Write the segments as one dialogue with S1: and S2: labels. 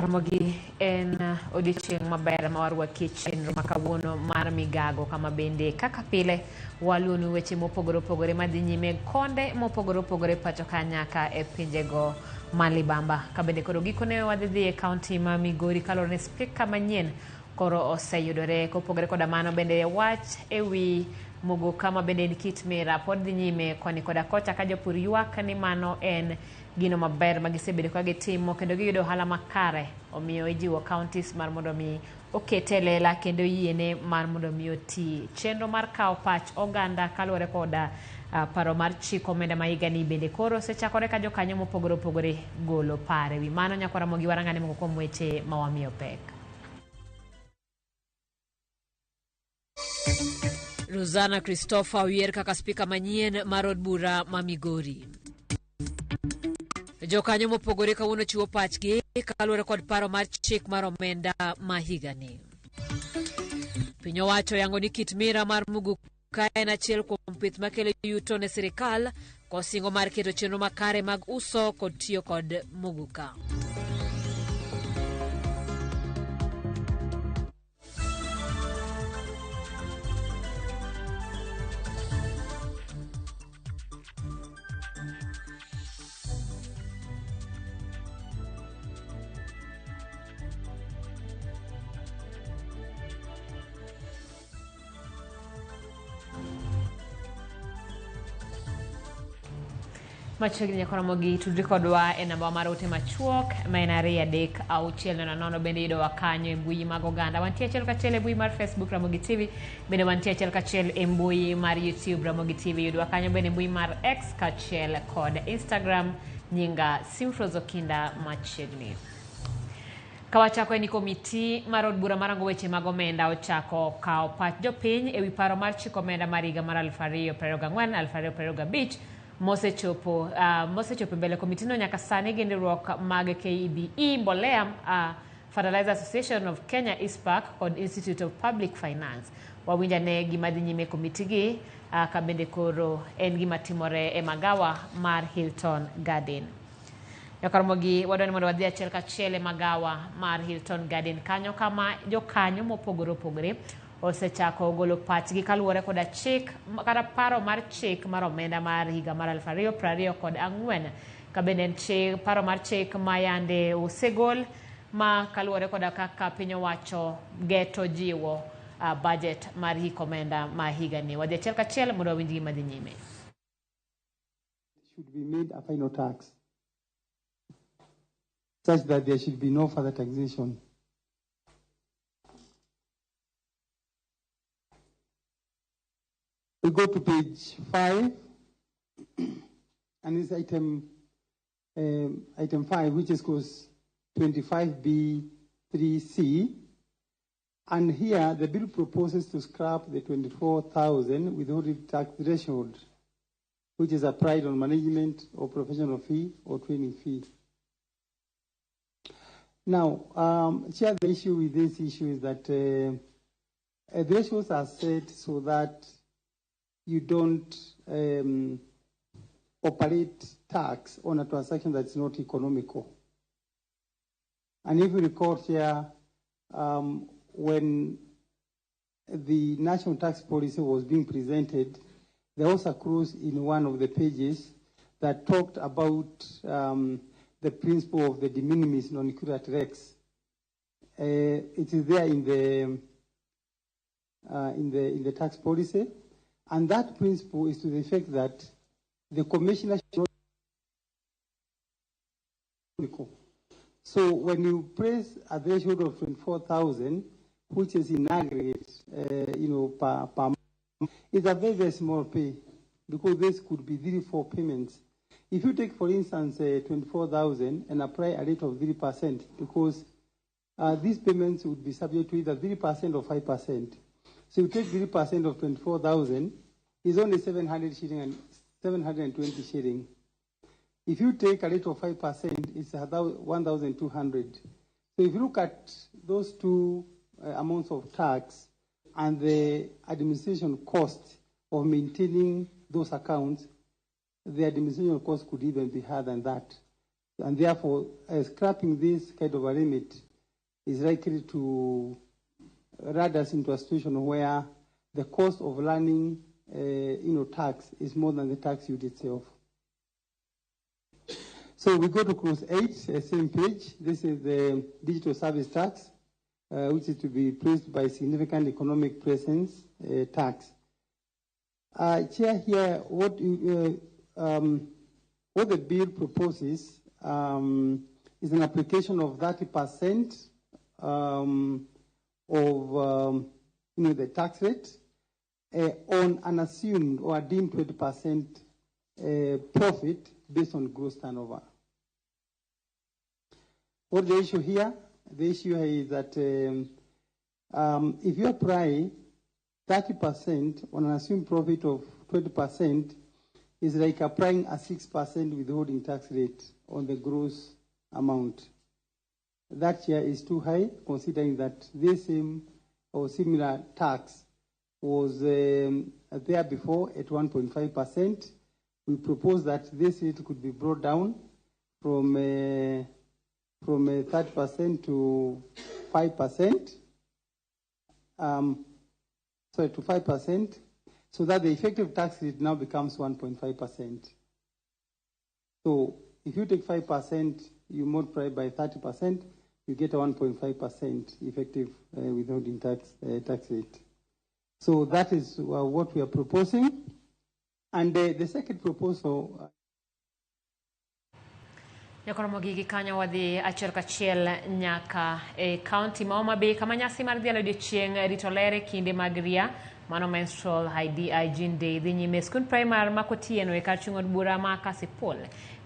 S1: Nyakramogi en odiechieng' maber ma warwakie chenro ma kawuono mar migago kama bende kaka pile waluonu weche mopogore opogore madhi nyime konde mopogore opogore pacho ka nyaka e pinjego ma libamba. Ka bende koro gikone wadhi dhi e kaunti ma Migori kaluwore ni spika manyien koro oseyudore. Kopogore koda mano bende wach ewi muguka ma bende en kit mira pod dhi nyime koni koda kocha ka jopur ywak ni mano en gino maber ma gisebedo ka gitimo kendo giyudo ohala makare omiyo ijiwo counties mar mondo mi okete e lela kendo yiene mar mondo mi oti. Chenro mar kawo pach oganda kaluwore koda paro mar chik omenda ma higani bende koro osechakore ka jokanyo mopogore opogore golo paro. E wi mano nyakwara Ramogi warang'ane moko kuom weche ma wamiyo pek. Rosanna Christopher oyier kaka spika manyien mar od bura ma Migori. Jokanyo mopogore kawuono chiwo pachgi kaluwore kod paro mar chik mar omenda ma higani. Piny owacho yango ni kit mira mar muguka en achiel kuom pith makelo yuto ne sirikal kosingo mar keto chenro makare mag uso kod tiyo kod muguka. Machiegni nyaka Ramogi tudri kodwa e namba mar ote machuok ma en 23600 bende yudowa kanyo e mbui mag oganda. Wantie achiel kachiel e mbui mar Facebook Ramogi TV, bende wantie achiel kachiel e mbui mar YouTube Ramogi TV. Yudwa kanyo bende e mbui mar X kachiel kod Instagram nyinga Simfros Okinda machiegni. Kawachako en ni komiti mar od bura marango weche mag omenda ochako kawo pach jopiny ewi paro mar chiko omenda mar higa mar 2024-2025 mosechopo mbele komitino nyaka sani gin riwruok mag KEBE, Mbolea, Fertilizer Association of Kenya, ISPAC kod Institute of Public Finance. Wawinj ane gima dhi nyime e komitigi ka bende koro en gima timore e magawa mar Hilton Garden. Nyakaromogi wadwa ni mondo wadhi achiel kachiel e magawa mar Hilton Garden kanyo kama jokanyo mopogore opogore osechako golo pachgi kaluwore koda chik kata paro mar chik mar omenda mar higa mar 2024 ka bende en chik, paro mar chik ma yande osegol ma kaluwore koda kaka piny owacho geto jiwo budget mar hik omenda ma higani. Wadhi achiel kachiel mondo wawinj gima dhi nyime.
S2: Should be made a final tax, such that there should be no further taxation. We go to page 5, and it's item 5, which is clause 25B3C. And here, the bill proposes to scrap the 24,000 withholding tax threshold, which is applied on management or professional fee or training fee. Now, Chair, the issue with this issue is that thresholds are set so that you don't operate tax on a transaction that's not economical. And if you recall, Chair, when the national tax policy was being presented, there was a clause in one of the pages that talked about the principle of the de minimis non curat lex. It is there in the tax policy, and that principle is to the effect that the commissioner should not. So when you place a threshold of 24,000, which is in aggregate, per month, it's a very, very small pay, because this could be 3-4 payments. If you take, for instance, 24,000 and apply a rate of 3%, because these payments would be subject to either 3% or 5%. So you take 3% of 24,000, is only 700 shilling and 720 shilling. If you take a rate of 5%, it's 1,200. So if you look at those two amounts of tax and the administration cost of maintaining those accounts, the administration cost could even be higher than that. And therefore, scrapping this kind of a remit is likely to run us into a situation where the cost of learning, tax is more than the tax yield itself. So we go to clause 8, same page. This is the digital service tax, which is to be replaced by significant economic presence tax. Chair, here, what the bill proposes is an application of 30% of the tax rate on an assumed or deemed 20% profit based on gross turnover. What the issue here? The issue here is that if you apply 30% on an assumed profit of 20%, is like applying a 6% withholding tax rate on the gross amount. That here is too high, considering that this same or similar tax was there before at 1.5%. We propose that this rate could be brought down from 30% to 5%, to 5%, so that the effective tax rate now becomes 1.5%. So if you take 5%, you multiply by 30%, you get a 1.5% effective withholding tax rate. So that is what we are proposing. And the second proposal.
S1: Nyakoromogi gi kanyo wadhi achiel kachiel nyaka e kaunti ma Homa Bay kama nyasi mar dhialo odiochieng' rito ler e kinde mag ria mano Menstrual Hygiene Day dhi nyime e skund primar ma Kotieno e kar chung' od bura ma Kasipul.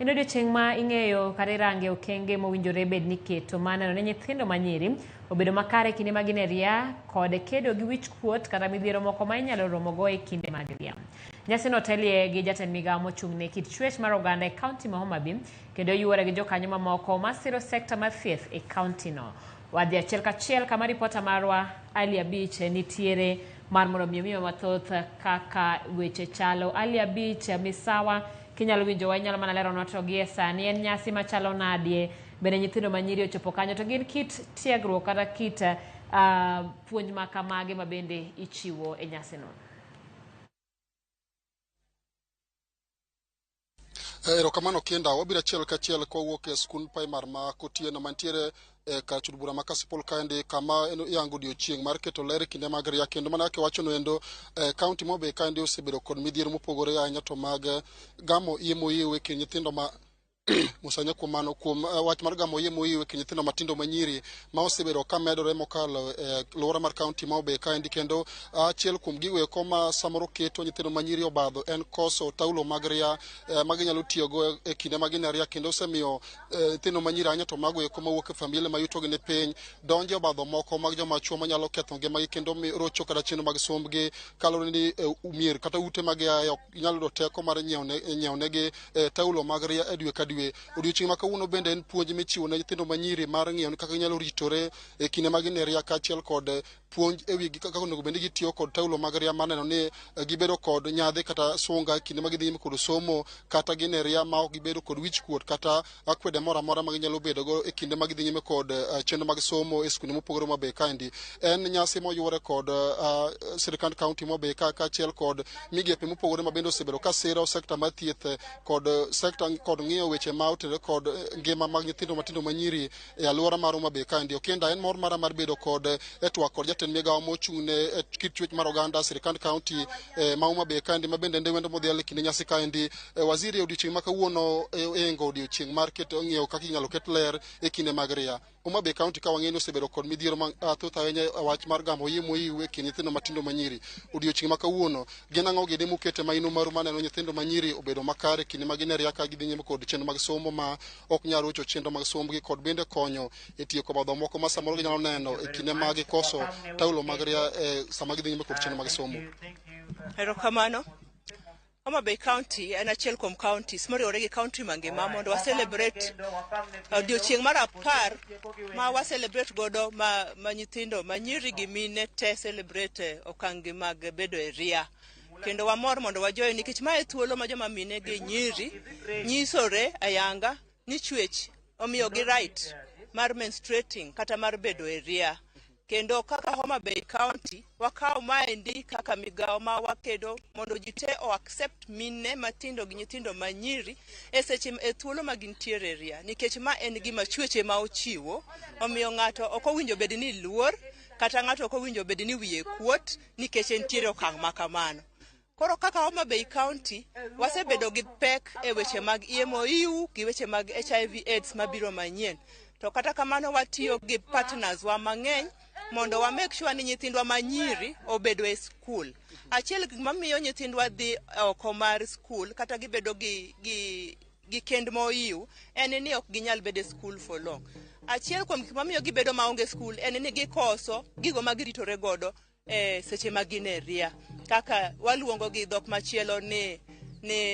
S1: En odiochieng' ma ing'eyo kata irange okenge mowinjore bed ni keto mar neno ni nyithindo manyiri obedo makare e kinde ma gin e ria kod kedo gi wich kuot kata midhiero moko ma inyalo romogo e kinde mag ria. Nyasino otelie gi jatend migawo mochung' ne kit chwech mar oganda e kaunti ma Homa Bay kendo yuore gi jokanyo mamoko masiro sekta mar thieth e kaunti no. Wadhi achiel kachiel kama ripota marwa Ali Abich nitiere mar mondo mi omiwa mathoth kaka weche chalo. Ali Abich, misawa, kinyalo winjowa inyalo mana leronwa to gie sani en nyasi machalo nade, bende nyithindo manyiri ochopo kanyo to gin kit tiegruok kata kit puonj ma kamage ma bende ichiwo e nyasino?
S3: Erokamano Kinda, wabiro achiel kachiel kowuok e skund primar ma Kotieno mantiere e kar chud bura ma Kasipul kaendi kama iyango odiochieng' mar keto ler e kinde mag ria kendo mana kaka iwachono endo kaunti ma Homa Bay kaendi osebedo kod midhiero mopogore ahinya to mag gamo iye moyiw e kind nyithindo ma Musanya kuom mano kuom wach mar gamo iye moyiw e kind nyithindo matindo manyiri ma osebedo ka medore mokalo e alwora mar kaunti ma Homa Bay kaendi kendo achiel kuom gigo eko ma samoro keto nyithindo manyiri obadho en koso taulo mag ria ma ginyalo tiyogo e kinde ma gin e ria kendo osemiyo nyithindo manyiri ahinya to mago eko mawuok e familia ma yutogi ni piny donjo e obadho moko mag joma chuo manyalo ketho ngimagi kendo rocho kata chenro mag sombgi kaluwore ni mier kata ute ma giaye ok nyal yudo teko mar nyiewo negi taulo mag ria e dwe ka dwe. Odiochieng' ma kawuono bende en puonj michiwo ne nyithindo manyiri mar ng'iyo kaka ginyalo ritore e kinde ma gin e ria kaachiel kod puonj e wi kaka onego bed ni gitiyo kod taulo mag ria mar neno ni gibedo kod nyadhi kata sunga e kinde ma gidhi nyime kod somo kata gin e ria ma ok gibedo kod wich kuot kata akwede moro amora ma ginyalo bedo go e kinde ma gidhi nyime kod chenro mag somo e skunde mopogore Homa Bay kaendi. En nyasi moyuore kod sirikand kaunti ma Homa Bay ka kaachiel kod migepe mopogore ma bende osebedo ka siro sekta mar thieth kod sekta kod ng'iyo weche ma otenore kod ngima mag nyithindo matindo manyiri e alwora mar Homa Bay kaendi. Okinda en mor mara mar bedo kod e twak kod jatend migawo mochung' ne kit chwech mar oganda sirikand kaunti ma Homa Bay kaendi ma bende en wendo modhial e kinde nyasi kaendi. Waziri odiochieng' ma kawuono engo odiochieng' mar keto ng'iyo kaka inyalo ket ler e kinde mag ria. Homa Bay County ka wang'eyo ni osebedo kod midhiero mathoth ahinya e wach mar gamo iye moyiw e kind nyithindo matindo manyiri. Odiochieng' ma kawuono gin ang'o gini mukete maino maru maneno nyithindo manyiri obedo makare e kinde ma gin e ria ka gidhi nyime kod chenro mag somo ma ok nyal rocho chenro mag sombgi kod bende konyo e tieko obadho moko ma samoro ginyalo neno e kinde ma gikoso taulo mag ria e sama gidhi nyime kod chenro mag somo.
S4: Erokamano. Homa Bay County en achiel kuom counties moriwore gi county mangima mondo wa celebrate odiochieng' mar 10 ma wa celebrate godo ma nyithindo ma nyiri gi mine te celebrate okang' gi mag bedo e ria. Kendo wamor mondo wajoin nikech mae thuolo ma joma mine gi nyiri nyisore ayanga. Ni chwech omiyogi right mar menstruating kata mar bedo e ria. Kendo kaka Homa Bay County, wakawo maendi kaka migawo ma wakedo mondo ji te o accept mine matindo gi nyithindo manyiri e seche e thuolo ma gintiere e ria nikech ma en gima chwech ema ochiwo. Omiyo ng'ato ok owinjo bed ni luor kata ng'ato ok owinjo bed ni wiye kuot nikech entiere okang' ma kamano. Koro kaka Homa Bay County wasebedo gi pek e weche mag EMOU gi weche mag HIV AIDS mabiro manyien. To kata kamano watiyo gi partners wa mang'eny mondo wa make sure ni nyithindwa manyiri obedo e skul. Achiel gik mamiyo nyithindwa dhi oko mar skul kata gibedo gi kend moiw en ni ok ginyal bedo e skul for long. Achiel kuom gik mamiyo gibedo maonge skul en ni gikoso gigo ma giritore godo e seche ma gin e ria kaka waluongo gi dhok machielo ni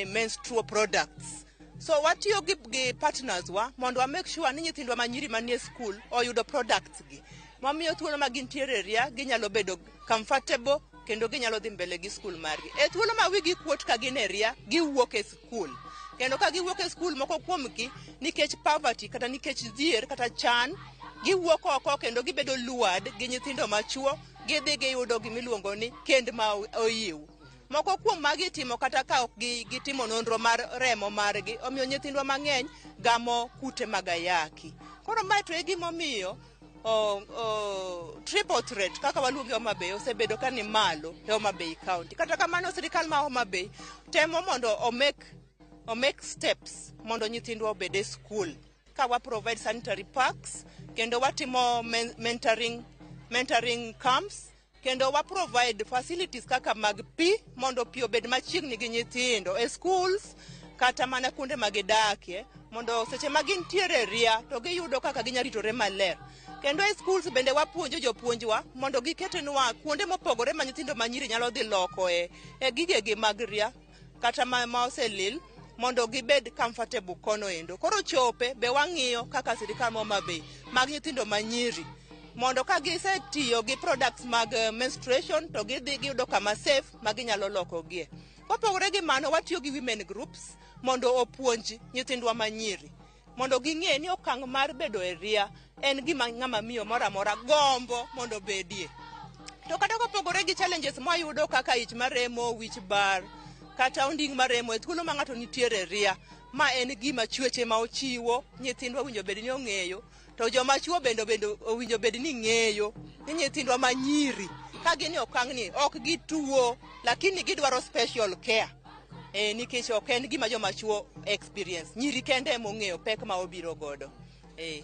S4: menstrual products. So watiyo gi partners wa mondo wa make sure ni nyithindwa manyiri manie skul oyudo products gi mamiyo thuolo ma gintiere e ria ginyalo bedo comfortable kendo ginyalo dhi mbele gi skul margi. E thuolo ma wigi kuot ka gin e ria, giwuok e skul. Kendo ka giwuok e skul moko kuomgi nikech poverty kata nikech dhier kata chan, giwuok oko kendo gibedo lured gi nyithindo machuo, gidhi giyudo gimiluongo ni kend ma oyiw. Moko kuom magi itimo kata ka ok gitimo nonro mar remo margi, omiyo nyithindwa mang'eny gamo kute mag ayaki. Koro mae to e gimomiyo triple threat kaka waluonge Homa Bay osebedo ka ni malo e Homa Bay County. Kata kamano sirikal ma Homa Bay temo mondo o make steps mondo nyithindwa obed e skul ka wa provide sanitary packs kendo watimo mentoring camps kendo wa provide facilities kaka mag pi mondo pi obed machiegni gi nyithindo e schools kata mana kuonde ma gidakie mondo seche ma gintiere e ria to giyudo kaka ginya ritore maler. Kendo e schools bende wapuonjo jopuonjwa mondo giketnwa kuonde mopogore ma nyithindo manyiri nyalo dhi loko e gigegi mag ria kata ma oselil mondo gibed comfortable kono endo. Koro chope be wang'iyo kaka sirikal ma Homa Bay mag nyithindo manyiri mondo ka gisetiyo gi products mag menstruation to gidhi giyudo kama safe ma ginyalo lokogie. Kopogore gi mano, watiyo gi women groups mondo opuonj nyithindwa manyiri mondo ging'e ni okang' mar bedo e ria en gima ng'ama miyo moro amora gombo mondo obedie. To kata kopogore gi challenges mwayudo kaka ich maremo, wich bar, kata onding' maremo e thuolo ma ng'ato nitiere e ria, ma en gima chwech ema ochiwo, nyithindwa owinjo bed ni ong'eyo, to joma chuo bende owinjo bed ni ng'eyo ni nyithindwa manyiri ka gin e okang' ni ok gituo lakini gidwaro special care. Nikech ok en gima joma chuo experience. Nyiri kende ema ong'eyo pek ma obiro godo.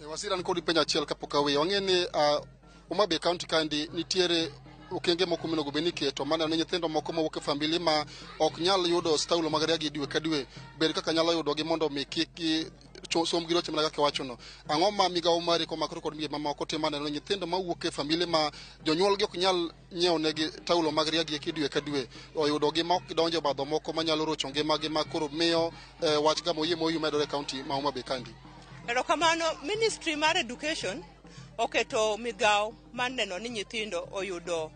S3: Waziri, an kodi penjo achiel kapok aweyo. Wang'e ni Homa Bay County kaendi nitiere okenge moko monego bed ni iketo maneno ni nyithindo moko mawuok e familia ma ok nyal yudo staulo mag ria gi dwe ka dwe bed kaka nyalo yudogi mondo mi kik gi som gi roche mana kaka iwachono. Ang'o ma migawo mari komakore kod migepe mamoko timo neno ni nyithindo mawuok e familia ma jonyuolgi ok nyal nyiewo negi taulo mag ria gi eki dwe ka dwe oyudogi ma ok gidonjo e obadho moko manyalo rocho ngimagi ma koro miyo wach gamo yie moyu medore e kaunti ma Homa Bay kaendi?
S4: Erokamano, Ministry mar Education oketo migawo mar neno ni nyithindo oyudo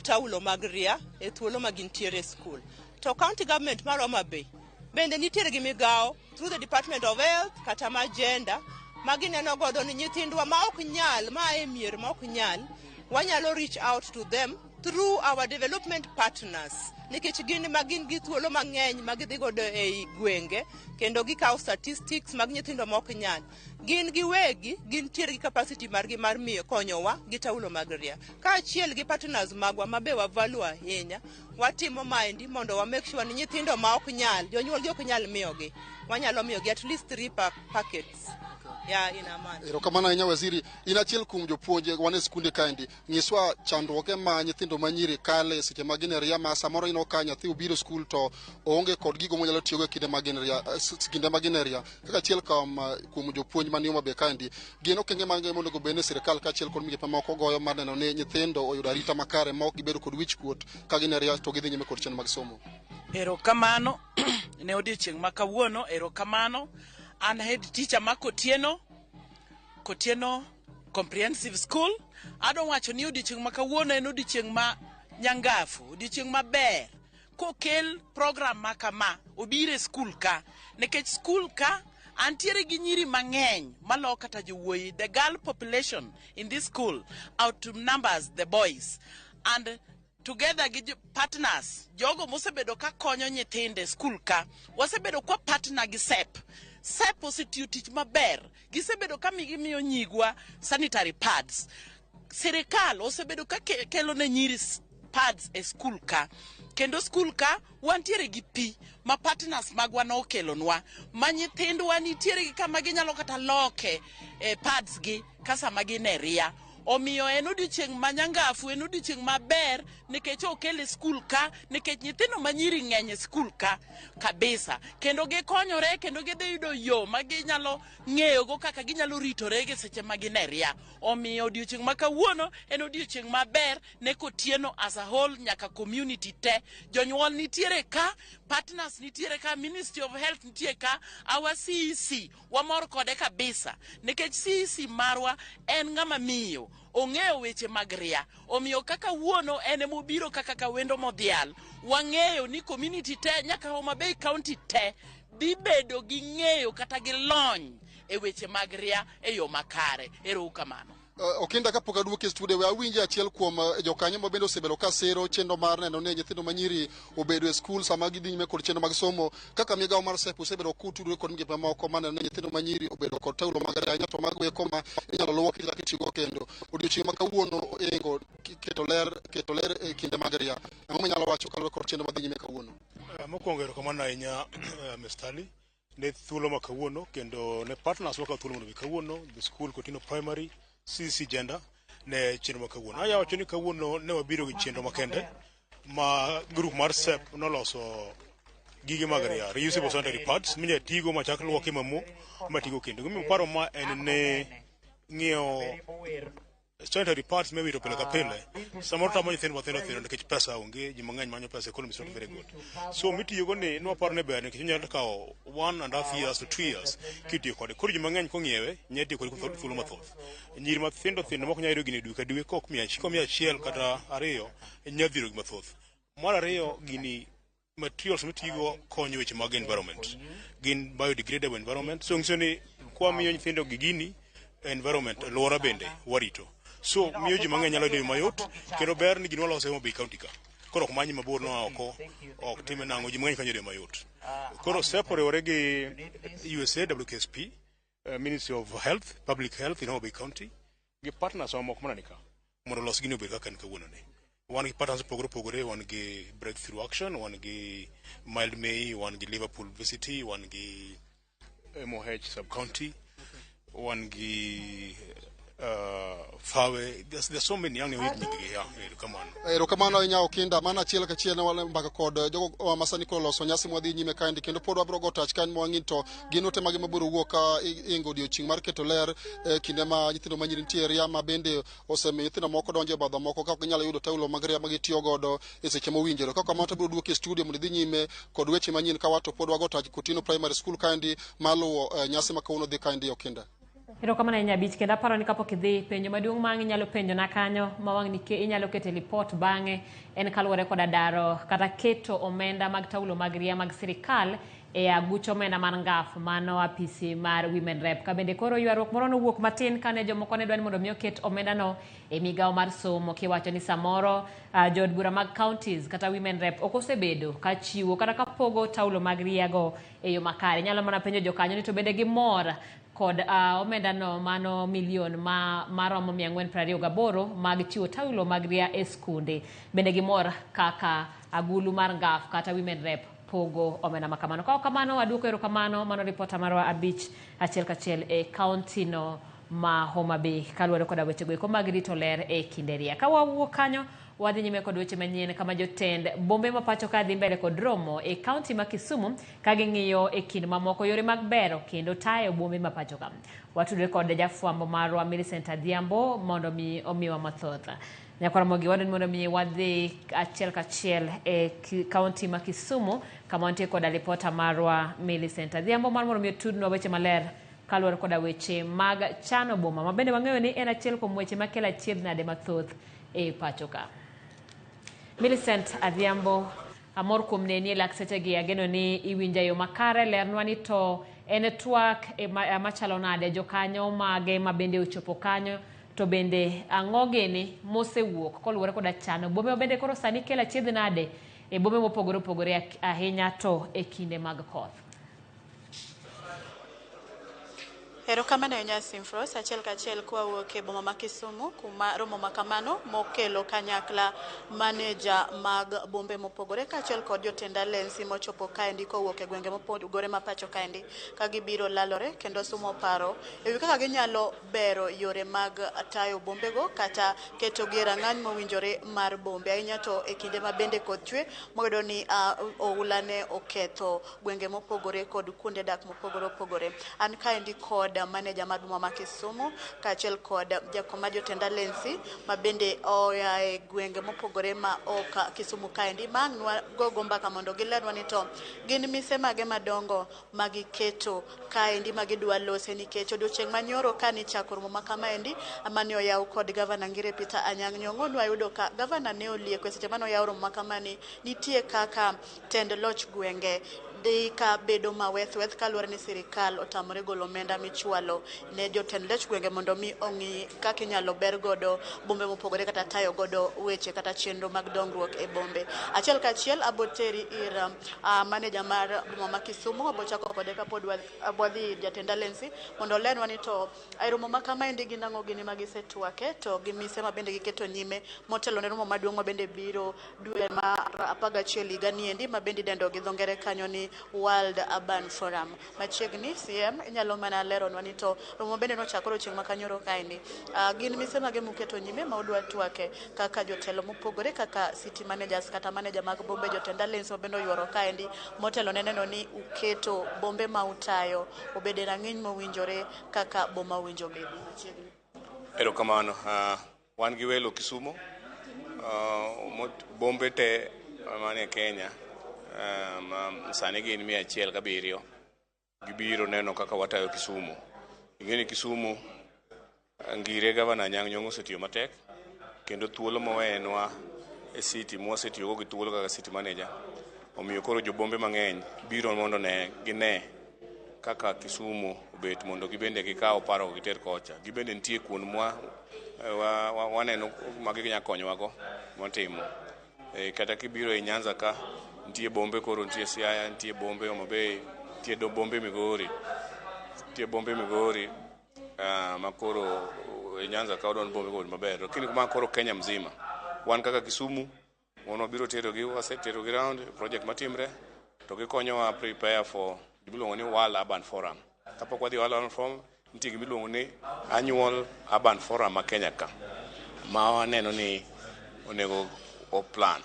S4: taulo mag ria e thuolo ma gintiere e skul. To county government mar Homa Bay bende nitiere gi migawo through the Department of Health kata mar gender ma gineno godo ni nyithindwa ma ok nyal ma e mier ma ok nyal wanyalo reach out to them through our development partners nikech gin ma gin gi thuolo mang'eny ma gidhi godo ei gwenge kendo gikawo statistics mag nyithindo ma ok nyal. Gin giwegi gintiere gi capacity margi mar miyo konyowa gi taulo mag ria. Kaachiel gi partners magwa ma be wa value ahinya, watimo maendi mondo wa make sure ni nyithindo ma ok nyal, jonyuolgi ok nyal miyogi, wanyalo miyogi at least three packets yeah, in a month.
S3: Erokamano ahinya waziri. In achiel kuom jopuonj wan e skunde kaendi. Nyiswa chandruoge ma nyithindo manyiri kale seche ma gin e ria ma samoro ineno ka nyathi obiro skul to oonge kod gigo monyalo tiyogo e kinde ma gin ria, kinde ma gin e ria. Kaka achiel kuom jopuonj mani Homa Bay kaendi, gin okenge mage monego bed ni sirikal kaachiel kod migepe mamoko goyo mar neno ni nyithindo oyudo arita makare ma ok gibedo kod wich kuot ka gin e ria to gidhi nyime kod chenro mag somo.
S5: Erokamano ne odiochieng' ma kawuono, erokamano. An head teacher ma Kotieno, Kotieno Comprehensive School. Adwa wacho ni odiochieng' ma kawuono en odiochieng' ma nyangafu, odiochieng' maber. Kokel program ma kama, obiro e skul ka. Nikech skul ka Antiere gi nyiri mang'eny maloyo kata jowuoyi. The girl population in this school outnumbers the boys. And together gi partners, jogo mosebedo ka konyo nyithindo e skul ka, wasebedo kwa partner gi SEP. SEP osetiyo tich maber. Gisebedo ka gimiyo nyigwa sanitary pads. Sirikal osebedo ka kelo ne nyiri pads e skul ka. Kendo skul ka wantiere gi pi ma partners magwa nokelonwa, ma nyithindwa nitiere gi kama ginyalo kata loke e pads gi ka sama gin e ria. Omiyo en odiochieng' ma nyangafu, en odiochieng' maber nikech okel e skul ka, nikech nyithindo ma nyiri ng'eny e skul ka kabisa. Kendo gikonyore, kendo gidhi yudo yo ma ginyalo ng'eyogo kaka ginyalo ritore gi seche ma gin e ria. Omiyo odiochieng' ma kawuono en odiochieng' maber ne Kotieno as a whole, nyaka community te. Jonyuol nitiere ka, partners nitiere ka, Ministry of Health nitie ka, our CEC wamor kode kabisa nikech CEC marwa en ng'ama miyo, ong'eyo weche mag ria. Omiyo kaka wuono en emobiro kaka kawendo modhial, wang'eyo ni community te nyaka Homa Bay County te dhi bedo gi ng'eyo kata gi lony e weche mag ria e yo makare. Ero kamano.
S3: Okinda, kapok aduoki e studio, we awinje achiel kuom jokanyo ma bende osebedo ka siro chenro mar neno ni nyithindo manyiri obedo e skul sama gidhi nyime kod chenro mag somo. Kaka migawo mar SEP osebedo kutudore kod migepe mamoko mar neno ni nyithindo manyiri obedo kod taulo mag ria to mago eko ma inyalo luoki kata itiyogo kendo. Odiochieng' ma kawuono ingo keto ler e kinde mag ria. Ang'o minyalo wacho kaluwore kod chenro madhi nyime kawuono?
S6: Mokwongo, erokamano ahinya, Mr. Ali, ne thuolo ma kawuono, kendo ne partners wakawo thuolo mondo mi kawuono the school Kotieno Primary CC Gender ne chenro ma kawuono. Anya wacho ni kawuono ne wabiro gi chenro makende ma group mar SEP noloso gige mag ria, reusable sanitary pads minya tigo machak luoki mamo matigo kendo. Gimomiyo paro ma en ne ng'iewo sanitary pads miwito pile ka pile samoro tamo nyithindo mathindo thindo nikech pesa onge. Ji mang'eny manyo pesa, economy is not very good, so mitiyogo ni nwaparo ni ber nikech onyalo kawo 1.5 years to 2 years kitiyo kode. Koro ji mang'eny kong'iewe nyalo tiyo kode kuom thuolo mathoth. Nyiri mathindo thindo mok nyal yudo gini dwe ka dwe kok 100 kata 2 nyalo dhirogi mathoth. Mar ariyo, gini materials mitiyogo konyo weche mag environment, gin biodegradable environment, so nyiso ni kwamiyo nyithindo gi gini, environment, alwora bende warito, so miyo ji mang'eny nyalo yudo mayot. Kendo ber ni gini walose Homa Bay County ka, koro ok many mabor noa oko, ok time nang'o, ji mang'eny kanyo yudo mayot. Koro SEP oriwore gi USA WKSP, Ministry of Health, Public Health in Homa Bay County gi partners mamoko mana ni ka mondo olos gini obed kaka en kawuono ni. Wan gi partners mopogore opogore, wan gi Breakthrough Action, wan gi Mild May, wan gi Liverpool VCT, wan gi MOH sub county, wan gi Fawe. There's so many, ang nyinggi ya erokamano.
S3: Erokamano ahinya, Okinda. Mano achiel kachiel ne wan mbaka kod jogo ma sani koro loso nyasi mwadhi nyime kaendi, kendo pod wabiro go tach kaen mwang'i to gin ote mage mabiro wuok ka ingo odiochieng' mar keto ler e kinde ma nyithindo manyiri nitie ria, ma bende osemiyo nyithindo moko donjo e badho moko ka ok ginyal yudo taulo mag ria ma gitiyo godo e seche mowinjore. Kaka kamano to abiro duoki e studio mondo idhi nyime kod weche manyien ka wato pod wago tach Kotieno Primary School kaendi maluwo nyasi ma kawuono dhi kaendi, Okinda.
S1: Erokamano ahinya, Abich. Kendo aparo ni kapok idhi, penjo maduong' ma ang' inyalo penjona kanyo ma wang' ni inyalo keto e lipot bang'e en kaluwore koda daro kata keto omenda mag taulo mag ria mag sirikal e aguch omenda mar ngaf mano apisi mar Women Rep. Ka bende koro ywaruok moro nowuok matin kane jomoko ne dwa ni mondo mi oket omendano e migawo mar somo, kiwacho ni samoro jood bura mag counties kata Women Rep ok osebedo ka chiwo kata ka pogo taulo mag riago e yo makare. Inyalo mana penjo jokanyo ni to bende gimor kod omendano mano milion ma maromo 428 mag chiwo taulo mag ria e skunde. Bende gimor kaka agulu mar ngaf kata Women Rep pogo omenda ma kamano? Ka ok kamano, aduoko erokamano. Mano ripota marwa Abich achiel kachiel e kaunti no ma Homa Bay kaluwore koda wechego eko mag rito ler e kinde ria. Ka wawuok kanyo, wadhi nyime kod weche manyien kama jotend bombe ma pacho ka dhi mbele kod romo e kaunti ma Kisumu ka ging'iyo e kind mamoko yore mag bero kendo tayo bombe ma pacho ka. Watudore kod jafwambo marwa Millicent Adhiambo mondo mi omiwa mathoth. Nyakwaramogi, wadwani mondo mi wadhi achiel kachiel e kaunti ma Kisumu kama wantie koda ripota marwa Millicent Adhiambo mar mondo mi otudnwa weche maler kaluwore koda weche mag chano boma ma bende wang'eyo ni en achiel kuom weche makelo achiedh nade mathoth e pacho ka. Millicent Adhiambo, amor kuom neni e lak sechegi, ageno ni iwinja e yo makare. Lernwa ni to En twak machalo nade jokanyo mage ma bende ochopo kanyo to bende ang'o gini mosewuok koluwore koda chano bombe ma bende koro sani kelo achiedh nade e bombe mopogore opogore ahinya to e kinde mag koth.
S7: Erokamano ahinya Simfros, achiel kachiel kwawuok e boma ma Kisumu kuma romo ma kamano mokelo kanyakla maneja mag bombe mopogore kaachiel kod jotend alensi mochopo kaendi kowuok e gwenge mopogore ma pacho kaendi ka gibiro lalore kendo sumo paro ewi kaka ginyalo bero yore mag tayo bombego kata ketogi e rang'any mowinjore mar bombe ahinya to e kinde ma bende koth chwe moyudo ni oula ne oketho gwenge mopogore kod kuonde dak mopogore opogore. An kaendi kod maneja mar boma ma Kisumu kaachiel kod jakom mar jotend alensi ma bende oa e gwenge mopogore ma ok Kisumu kaendi ma ang' nwagogo mbaka mondo gilernwa ni to gin mise mage madongo ma giketo kaendi ma gidwa lose nikech odiochieng' manyoro kanichako romo ma kamaendi mane oyaw kod gavana Ngire Peter Anyang' Nyong'o nwayudo ka gavana ne olieko e seche mane oyaw romo ma kamani nitie kaka tend loch gwenge dhi ka bedo maweth weth kaluwore ni sirikal otamore golo omenda michwalo ne jotend loch gwenge mondo mi ong'i kaka inyalo ber godo bombe mopogore kata tayo godo weche kata chenro mag dongruok e bombe. Achiel kachiel aboteri ir maneja mar boma ma Kisumu, abochako kode kapod wadhi ir jatend alensi mondo olernwa ni to e romo ma kamaendi gin ang'o gini ma gisetwake to gi mise ma bende giketo nyime motelo ne romo maduong' ma bende biro dwe mar 11 higa niendi ma bende idendo gi dho ngere kanyo ni World Urban Forum. Machiegni CM inyalo mana leronwa ni to romo bende nochakore chieng' ma kanyoro kaendi. Gin mise mage muketo nyime ma udwa twake kaka jotelo mopogore kaka city managers kata manager mag bombe jotend alensi ma bende oyuoro kaendi motelo ne neno ni uketo bombe ma utayo obed e rang'iny mowinjore kaka boma owinjo bedi. Machiegni.
S8: Erokamano. Wan gi welo Kisumu. Bombe te manie Kenya sani gin 107 gibiro neno kaka watayo Kisumu. Ing'e ni Kisumu Ngire gavana Anyang' Nyong'o osetiyo matek kendo thuolo mowenwa e city mwasetiyogo gi thuolo kaka city manager omiyo koro jobombe mang'eny biro mondo ne gine kaka Kisumu obet mondo gibende gikaw paro giter kocha. Gibende nitie kuond mwa waneno ma ginya konyowago mwatimo. Kata kibiro e Nyanza ka nitie bombe koro nitie Siaya, nitie bombe Homa Bay, nitie bombe Migori, nitie bombe Migori ma koro e Nyanza ka wadwaro ni bombe go obed maber. Lakini ma koro Kenya mzima. Wan kaka Kisumu wan wabiro terogi, waseterogi round project matimre to gikonyowa prepare for gimiluongo ni World Urban Forum. Kapok wadhi World Urban Forum, nitie gimiluongo ni Annual Urban Forum ma Kenya ka ma waneno ni onego o plan.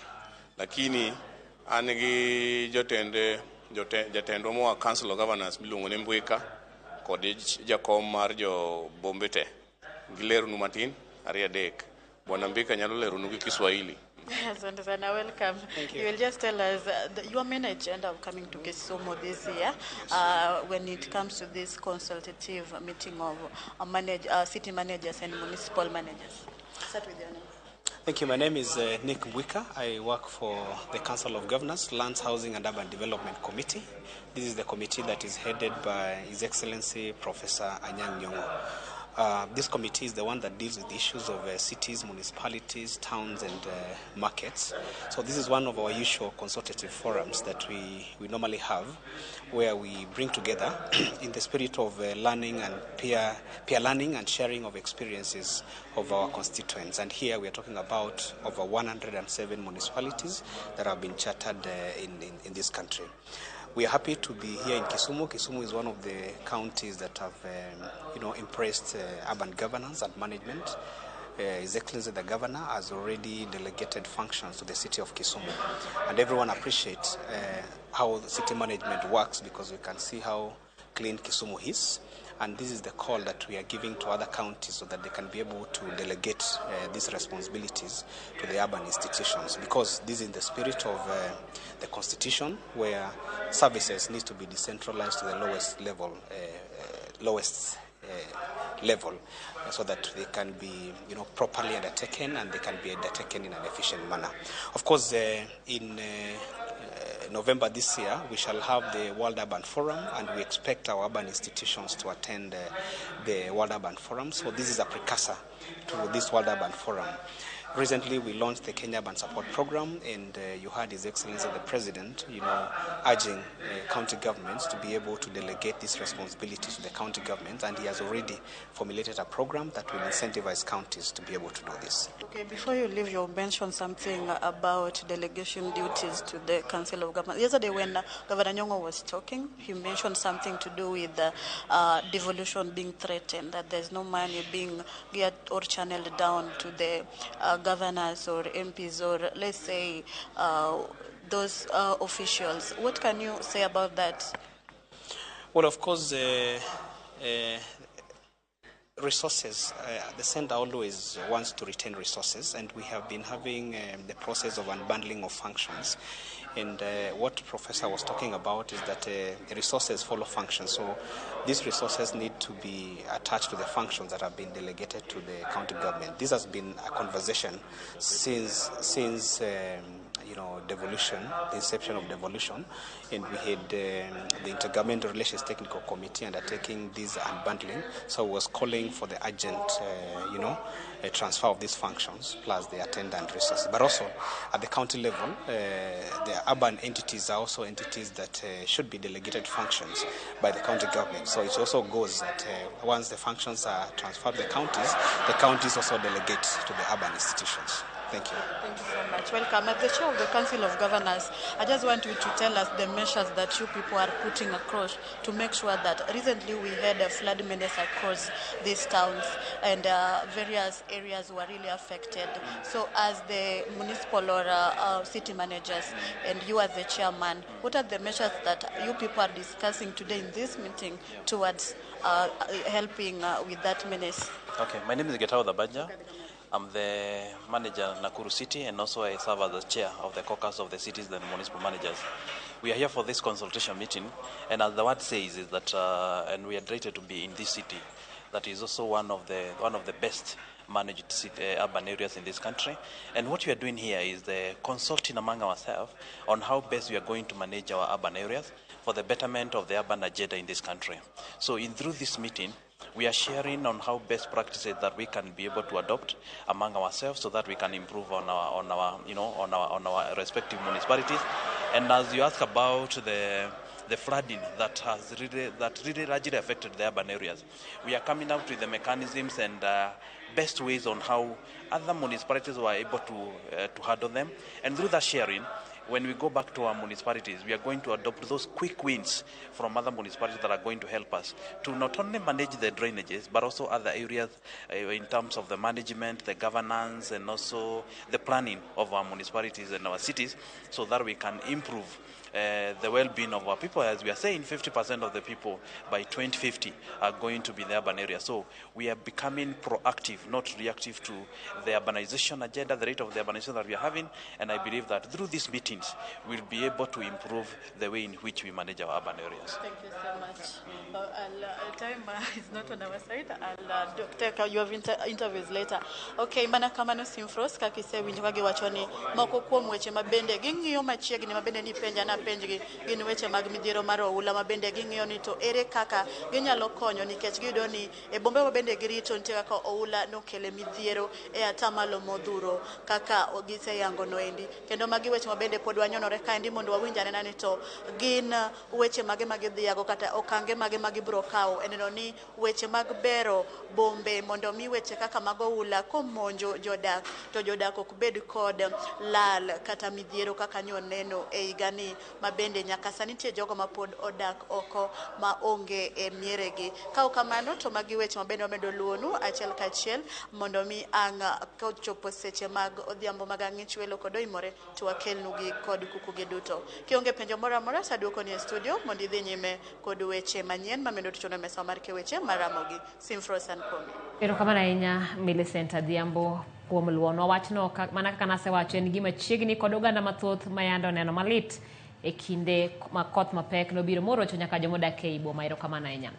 S8: Lakini an gi jotende jatendwa moa Council of Governors miluongo ni Mbwika kod jakom mar jo bombe te gileronu matin ariyo adek. Bwana Mbika nyalo leronu gi Kiswahili.
S7: Asante sana, welcome.
S9: Thank you.
S7: You will just tell us your main agenda of coming to Kisumu this year when it comes to this consultative meeting of city managers and municipal managers. Start with your name.
S9: Thank you. My name is Nick Mbwika. I work for the Council of Governors, Lands, Housing and Urban Development Committee. This is the committee that is headed by His Excellency Professor Anyang' Nyong'o. This committee is the one that deals with issues of cities, municipalities, towns and markets. So this is one of our usual consultative forums that we normally have, where we bring together in the spirit of learning and peer learning and sharing of experiences of our constituents. And here we are talking about over 107 municipalities that have been chartered in this country. We are happy to be here in Kisumu. Kisumu is one of the counties that have, embraced urban governance and management. His Excellency the Governor has already delegated functions to the city of Kisumu, and everyone appreciates how the city management works, because we can see how clean Kisumu is. And this is the call that we are giving to other counties so that they can be able to delegate these responsibilities to the urban institutions, because this is in the spirit of the Constitution, where services need to be decentralized to the lowest level, so that they can be, properly undertaken, and they can be undertaken in an efficient manner. Of course, in November this year, we shall have the World Urban Forum, and we expect our urban institutions to attend the World Urban Forum. So this is a precursor to this World Urban Forum. Recently, we launched the Kenya Urban Support Program, and you heard His Excellency the President, urging county governments to be able to delegate this responsibility to the county governments, and he has already formulated a program that will incentivize counties to be able to do this.
S7: Okay, before you leave, you mentioned something about delegation duties to the Council of Government. Yesterday, when Governor Nyong'o was talking, he mentioned something to do with devolution being threatened, that there's no money being geared or channeled down to the governors or MPs or, let's say, those officials. What can you say about that?
S9: Well, of course, resources, the center always wants to retain resources, and we have been having the process of unbundling of functions. And what Professor was talking about is that the resources follow functions. So these resources need to be attached to the functions that have been delegated to the county government. This has been a conversation since devolution, the inception of devolution, and we had the Intergovernmental Relations Technical Committee undertaking this unbundling. So it was calling for the urgent, transfer of these functions plus the attendant resources. But also at the county level, the urban entities are also entities that should be delegated functions by the county government. So it also goes that once the functions are transferred to the counties also delegate to the urban institutions. Thank you.
S7: Thank you so much. Welcome. As the chair of the Council of Governors, I just want you to tell us the measures that you people are putting across to make sure that recently we had a flood menace across these towns and various areas were really affected. So as the municipal or city managers and you as the chairman, what are the measures that you people are discussing today in this meeting towards helping with that menace?
S10: Okay, my name is Getao Dabanja. I'm the manager of Nakuru City, and also I serve as the chair of the caucus of the cities and municipal managers. We are here for this consultation meeting, and as the word says, is that, and we are delighted to be in this city, that is also one of the best managed city, urban areas in this country. And what we are doing here is the consulting among ourselves on how best we are going to manage our urban areas for the betterment of the urban agenda in this country. So through this meeting, we are sharing on how best practices that we can be able to adopt among ourselves so that we can improve on our respective municipalities. And as you ask about the flooding that has really largely affected the urban areas, we are coming up with the mechanisms and best ways on how other municipalities were able to handle them. And through that sharing, when we go back to our municipalities, we are going to adopt those quick wins from other municipalities that are going to help us to not only manage the drainages, but also other areas in terms of the management, the governance, and also the planning of our municipalities and our cities, so that we can improve the well-being of our people. As we are saying, 50% of the people by 2050 are going to be in the urban area. So we are becoming proactive, not reactive to the urbanization agenda, the rate of the urbanization that we are having. And I believe that through these meetings, we'll be able to improve the way in which we manage our urban areas.
S7: Thank you so much. Time is not on our side. I'll take your interviews later. Okay, mana kamano Simfros kakise winjo ka giwacho ni moko kuom weche mabende ging'iyo machiegni mabende ni penja na penjgi gin weche mag midhiero mar oula mabende ging'iyo ni to ere kaka ginyalo konyo nikech giyudo ni e bombe mabende girito nitie kaka oula nokele midhiero e atamalo modhuro kaka giseyango noendi. Kendo magi weche mabende pod wanyonore kaendi mondo wawinj anena ni to gin weche mage magidhiago kata okange mage magibiro kawo e neno ni weche mag bero bombe mondo mi weche kaka mag oula komonjo jodak to jodak ok bed kod lal kata midhiero kaka nyoneno e higani mabende nyaka sani nitie jogo mapod odak oko ma onge e mieregi. Ka ok kamano to magi weche mabende wamedo luwonu achiel kachiel mondo mi ang' kochopo seche mag odhiambo mag ang'ich welo kod oimore to wakelnugi kod kukugi duto. Kionge penjo moro amora to aduokoni e studio mondo idhi nyime kod weche manyien mamedo tuchono e mesa mar keweche maramogi. Simfros and Komi.
S1: Erokamano ahinya Millicent Adhiambo kuom luonwa wachno. Mana kaka nasewacho, en gima chiegni kod oganda mathoth mayande oneno malit e kinde ma koth mapek nobiro morocho nyaka jomodak ei boma. Erokamano ahinya.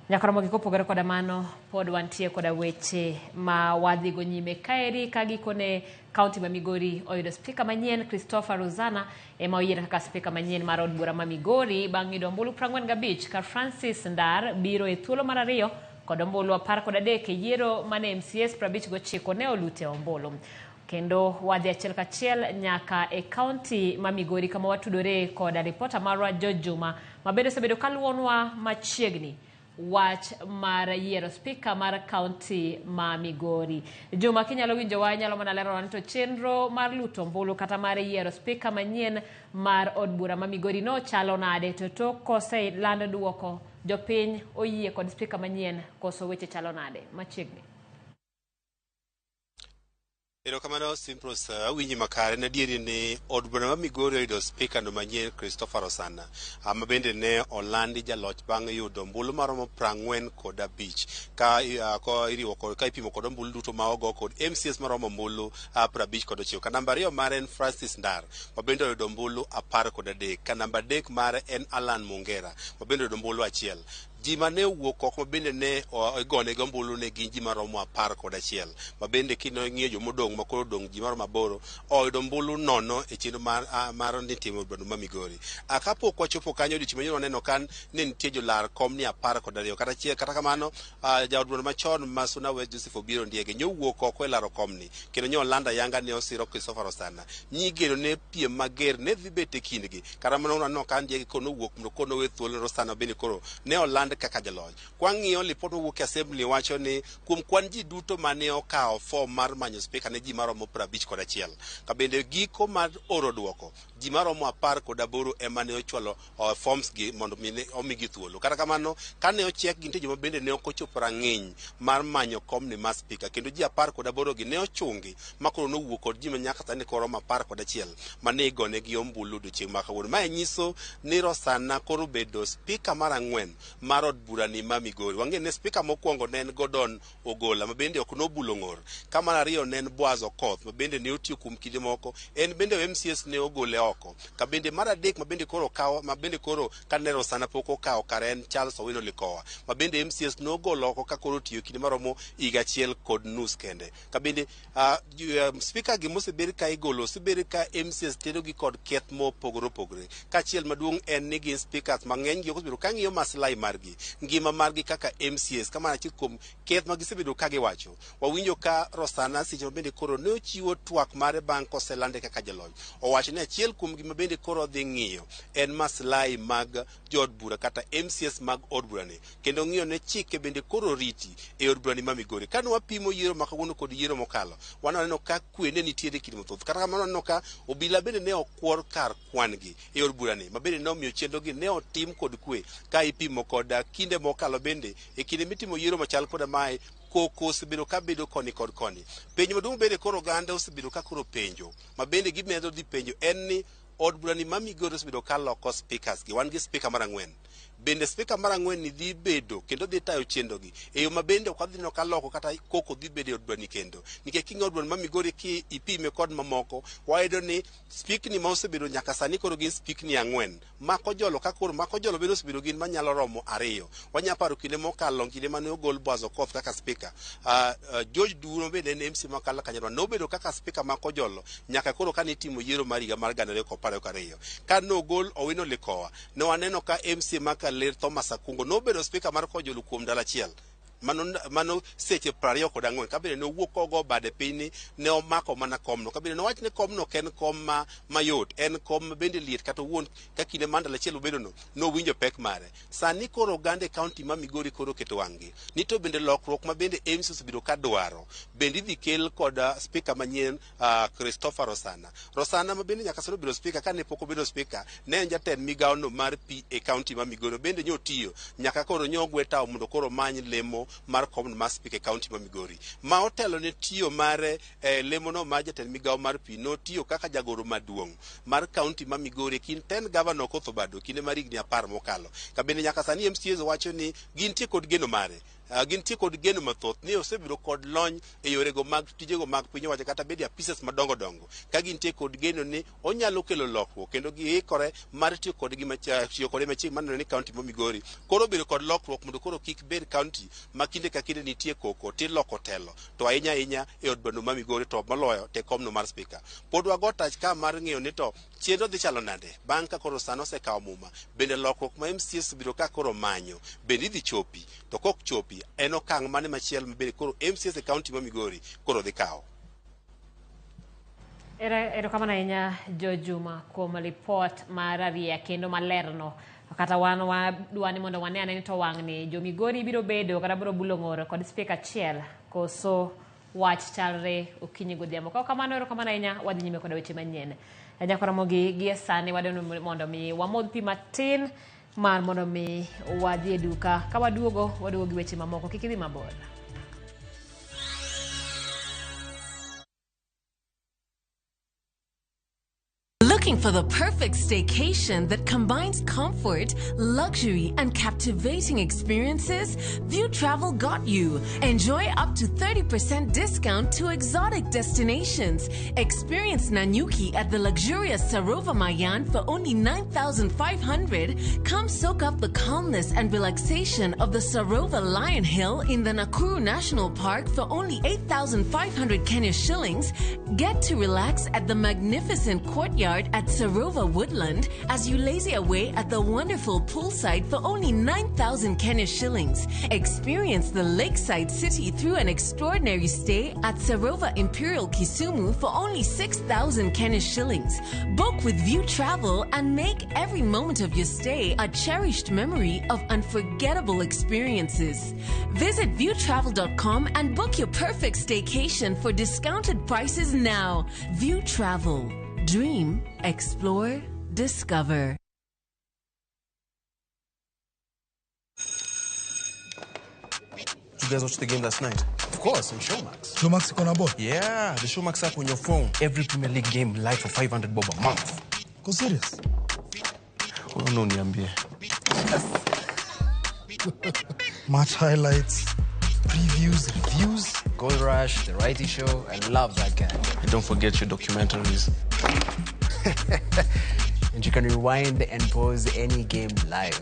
S1: Nyakoromo gi kopogore koda mano, pod wantie koda weche ma wadhigo nyime kaeri ka gikone kaunti ma Migori oyudo spika manyien. Christopher Rosana ema oyier kaka spika manyien mar od bura ma Migori bang' yudo ombulu 45, ka Francis Ndar biro e thuolo mar ariyo kod ombulu 13 e yiero mane MCAs 59 ne olute ombulu. Kendo wadhi achiel kachiel nyaka e kaunti ma Migori kama watudore koda ripota marwa George Juma ma bende osebedo kaluwonwa machiegni wach mar yiero spika mar kaunti ma Migori. Juma, kinyalo winjowa, inyalo mana leronwa ni to chenro mar luto ombulu kata mar yiero spika manyien mar od bura ma Migori no chalo nade, to tok koseland duoko, jopiny oyie kod spika manyien koso weche chalo nade machiegni?
S11: Erokamano Simpros, awinji makare. En adieri ni od bura ma Migori oyudo spika no manyien Christopher Osana, ma bende ne olandi jaloch bang' yudo ombulu maromo 45 ka iriwo kod ka ipimo kod ombulu duto ma ogo kod MCAs maromo ombulu 59. Ka namba ariyo mare en Francis Ndar ma bende oyudo ombulu 13. Ka namba adek mare en Alan Mongera ma bende oyudo ombulu 1. Ji mane owuok oko ma bende ne igonegi ombulu ne gin ji maromo 11, ma bende king'iyo jomodong' ma koro odong' ji maromo 8 oyudo ombulu 0 e chenro mar nitimo e bura ma Migori. Kapok wachopo kanyo, odiochieng' manyien waneno ka ne nitie jolar kom ni 12 kata achiel. Kata kamano, jaod bura machon ma Suna West Joseph Obiero Ndiege nyowuok oko e laro komni kendo nyolando ayanga ne osiro Christopher Osana. Nyigeno ne piem mager ne dhi bet e kindgi. Kata mano waneno ka Ndiege koro nowuok mondo koro nowe thuolo Rosana bende koro ne oland kaka jaloch. Kwang'iyo lipot mowuok e assembly wacho ni kuom kwan ji duto mane okawo fom mar manyo spika ne ji maromo 51. Ka bende giko mar oro duoko, ji maromo 18 ema ne ochwalo forms gi mondo omigi thuolo. Kata kamano, kane ocheck gi nitie joma bende ne ok ochopo rang'iny mar manyo komni mar spika, kendo ji 18 gi ne ochungi ma koro nowuok kod ji ma nyaka sani koro romo 11 mane igonegi ombulu odiochieng' ma kawuono. Mae nyiso ni Rosana koro bedo spika mar 4 mar od bura ni ma Migori. Wang'eyo ni spika mokwongo ne en Gordon Ogola ma bende ok nobulo ng'or. Ka mar ariyo ne en Boaz Okoth ma bende ne otiyo kuom kinde moko, en bende MCAs ne ogole oko. Ka bende mar adek ma bende koro okaw, ma bende koro kane Rosana pok okawo kare en Charles Owino Likowa ma bende MCAs nogolo oko ka koro otiyo kinde maromo higa 1.5 kende. Ka bende spika gi mosebed ka igolo osebed ka MCAs tedo gi kod keth mopogore opogore. Kaachiel maduong' en ni gin speakers mang'eny gi ok osebedo ka ng'iyo maslahi margi, ngima margi kaka MCAs. Ka mana achiel kuom keth ma gisebedo ka giwacho. Wawinjo ka Rosana seche ma bende koro ne ochiwo twak mare bang' koselande kaka jaloch. Owacho ni achiel kuom gima bende koro dhi ng'iyo en maslahi mag jood bura kata MCAs mag od bura ni, kendo ng'iyo ne chike bende koro riti e od bura ni ma Migori. Kane wapimo yiero ma kawuono kod yiero mokalo, waneno ka kwe ne nitiere kinde mathoth. Kata kamano waneno ka obila bende ne okwor kar kwan gi e od bura ni, ma bende ne omiyo chenro gi ne otim kod kwe ka ipimo kod kinde mokalo. Bende e kinde mitimo yiero machal koda mae, koko osebedo ka bedo koni kod koni. Penjo maduong' bende koro oganda osebedo ka koro penjo, ma bende gimedo dhi penjo en ni od bura ni ma Migori osebedo ka loko speakers gi. Wan gi spika mar 4. Bende spika mar 4 ni dhi bedo kendo dhi tayo chenro gi e yo ma bende ok wadhi neno ka loko kata koko dhi bedo e od bura ni kendo. Nikech king'iyo od bura ma Migori ki ipime kod mamoko, wayudo ni spikni ma osebedo nyaka sani koro gin spikni 4. Mako jolo ka koro mako jolo bende osebedo gin manyalo romo 2. Wanyalo paro kinde mokalo, kinde mane ogol Boaz Okoth kaka spika, George Duro bende en MC makalo Kanyarwa nobedo kaka spika mako jolo nyaka koro kane itimo yiero mar higa mar 2022. Ka nogol Owino Likowa, ne waneno ka MC Makaler Thomas Akungo nobedo spika mar Kojolo kuom ndalo achiel. Mano seche 24 ka bende nowuok kogo bade piny ni ne omako mana komno. Ka bende nowach ni komno ok en kom mayot, en kom ma bende liet kata owuon ka kinde mar ndalo achiel obedo no nowinjo pek mare. Sani koro oganda e kaunti ma Migori koro oketo wang'gi ni to bende lokruok ma bende MCA osebedo ka dwaro bende idhi kel kod spika manyien Christopher Rosana. Rosana ma bende nyaka sani obedo spika, kane pok obedo spika ne en jatend migawo no mar pi e kaunti ma Migori, bende nyotiyo nyaka koro nyogwe tawo mondo koro omany lemo mar kom mar spika e kaunti ma Migori. Ma otelo ne tiyo mare lemo no mar jatend migawo mar pi, notiyo kaka jagoro maduong' mar kaunti ma Migori e kind ten gavana Okoth Obado kinde mar higni 10 mokalo. Ka bende nyaka sani MCAs wacho ni gintie kod geno mare. Gintie kod geno mathoth ni osebedo kod lony e yorego mag tijego mag piny owacho kata bede apises madongo dongo ka gintie kod geno ni onyalo kelo lokruok kendo giikore mar tiyo kodgi tiyo kode machiegni maneno ni kaunti ma Migori koro obedo kod lokruok mondo koro kik bed kaunti ma kinde ka kinde nitie koko tiloko telo to ahinya ahinya e od bura ma Migori to moloyo te komno mar spika. Pod wago tach ka mar ng'eyo ni to chenro dhi chalo nade bang' ka koro sano osekawo muma, bende lokruok ma MCAs biro ka koro manyo bende idhi chopi, to kok chopi en okang' mane machielo ma bende koro MCAs e kaunti ma Migori koro dhi kawo.
S1: Erokamano ahinya Jo Juma kuom lipot mar ariya kendo malerno. Kata wan wadwa ni mondo wane ane ni to wang'ni jo Migori biro bedo kata biro bulo ng'or kod spika achiel koso wach chalre okinyi godhiambo. Ka kamano erokamano ahinya wadhi nyime koda weche manyien. Nyaka Ramogi gie sani wadwaro mondo mi wamodh pi matin mar mondo mi wadhi e duka. Ka waduogo, waduogo gi weche mamoko. Kik idhi mabor.
S12: Looking for the perfect staycation that combines comfort, luxury, and captivating experiences? Viutravel got you. Enjoy up to 30% discount to exotic destinations. Experience Nanyuki at the luxurious Sarova Mayan for only 9,500. Come soak up the calmness and relaxation of the Sarova Lion Hill in the Nakuru National Park for only 8,500 Kenya shillings. Get to relax at the magnificent courtyard at Sarova Woodland as you lazy away at the wonderful poolside for only 9,000 Kenya shillings. Experience the lakeside city through an extraordinary stay at Sarova Imperial Kisumu for only 6,000 Kenya shillings. Book with Viutravel and make every moment of your stay a cherished memory of unforgettable experiences. Visit viutravel.com and book your perfect staycation for discounted prices now. Viutravel. Dream, explore, discover.
S13: You guys watched the game last night?
S14: Of course, on Showmax.
S15: Showmax iko na ball?
S13: Yeah, the Showmax app on your phone. Every Premier League game live for 500 bob a month.
S15: Go serious?
S13: Oh, no, niambie.
S15: Match highlights, previews, reviews.
S14: Goal Rush, The Righty Show. I love that guy.
S13: And don't forget your documentaries.
S14: And you can rewind and pause any game live.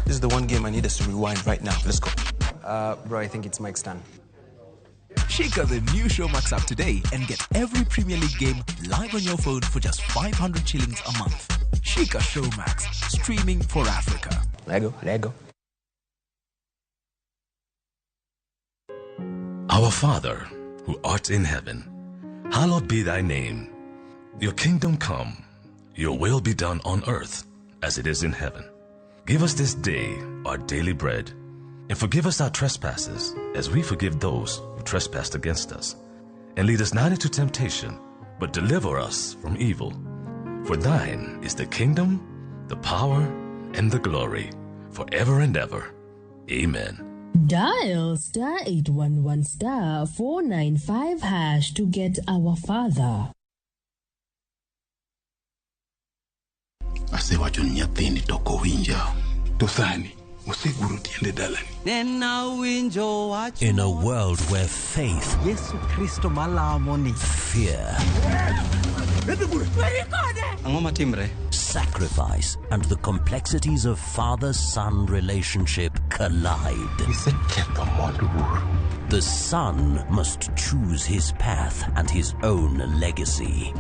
S13: This is the one game I need us to rewind right now. Let's go.
S14: Bro, I think it's Mike's turn.
S16: Shika the new Showmax app today and get every Premier League game live on your phone for just 500 shillings a month. Shika Showmax, streaming for Africa.
S14: Lego, Lego.
S17: Our Father, who art in heaven, hallowed be thy name. Your kingdom come, your will be done on earth as it is in heaven. Give us this day our daily bread, and forgive us our trespasses as we forgive those who trespass against us. And lead us not into temptation, but deliver us from evil. For thine is the kingdom, the power, and the glory, forever and ever. Amen.
S18: Dial star 811 star 495 hash to get our father.
S19: Asewacho ni nyathini to ok owinja. To sani oseguro tiende dalani.
S20: In a world where faith,
S21: Yesu Kristo malamo ni
S20: fear,
S21: Ang'o matimre?
S20: sacrifice, and the complexities of father-son relationship collide.
S19: Iseketho mwandu wuoro.
S20: The son must choose his path and his own legacy.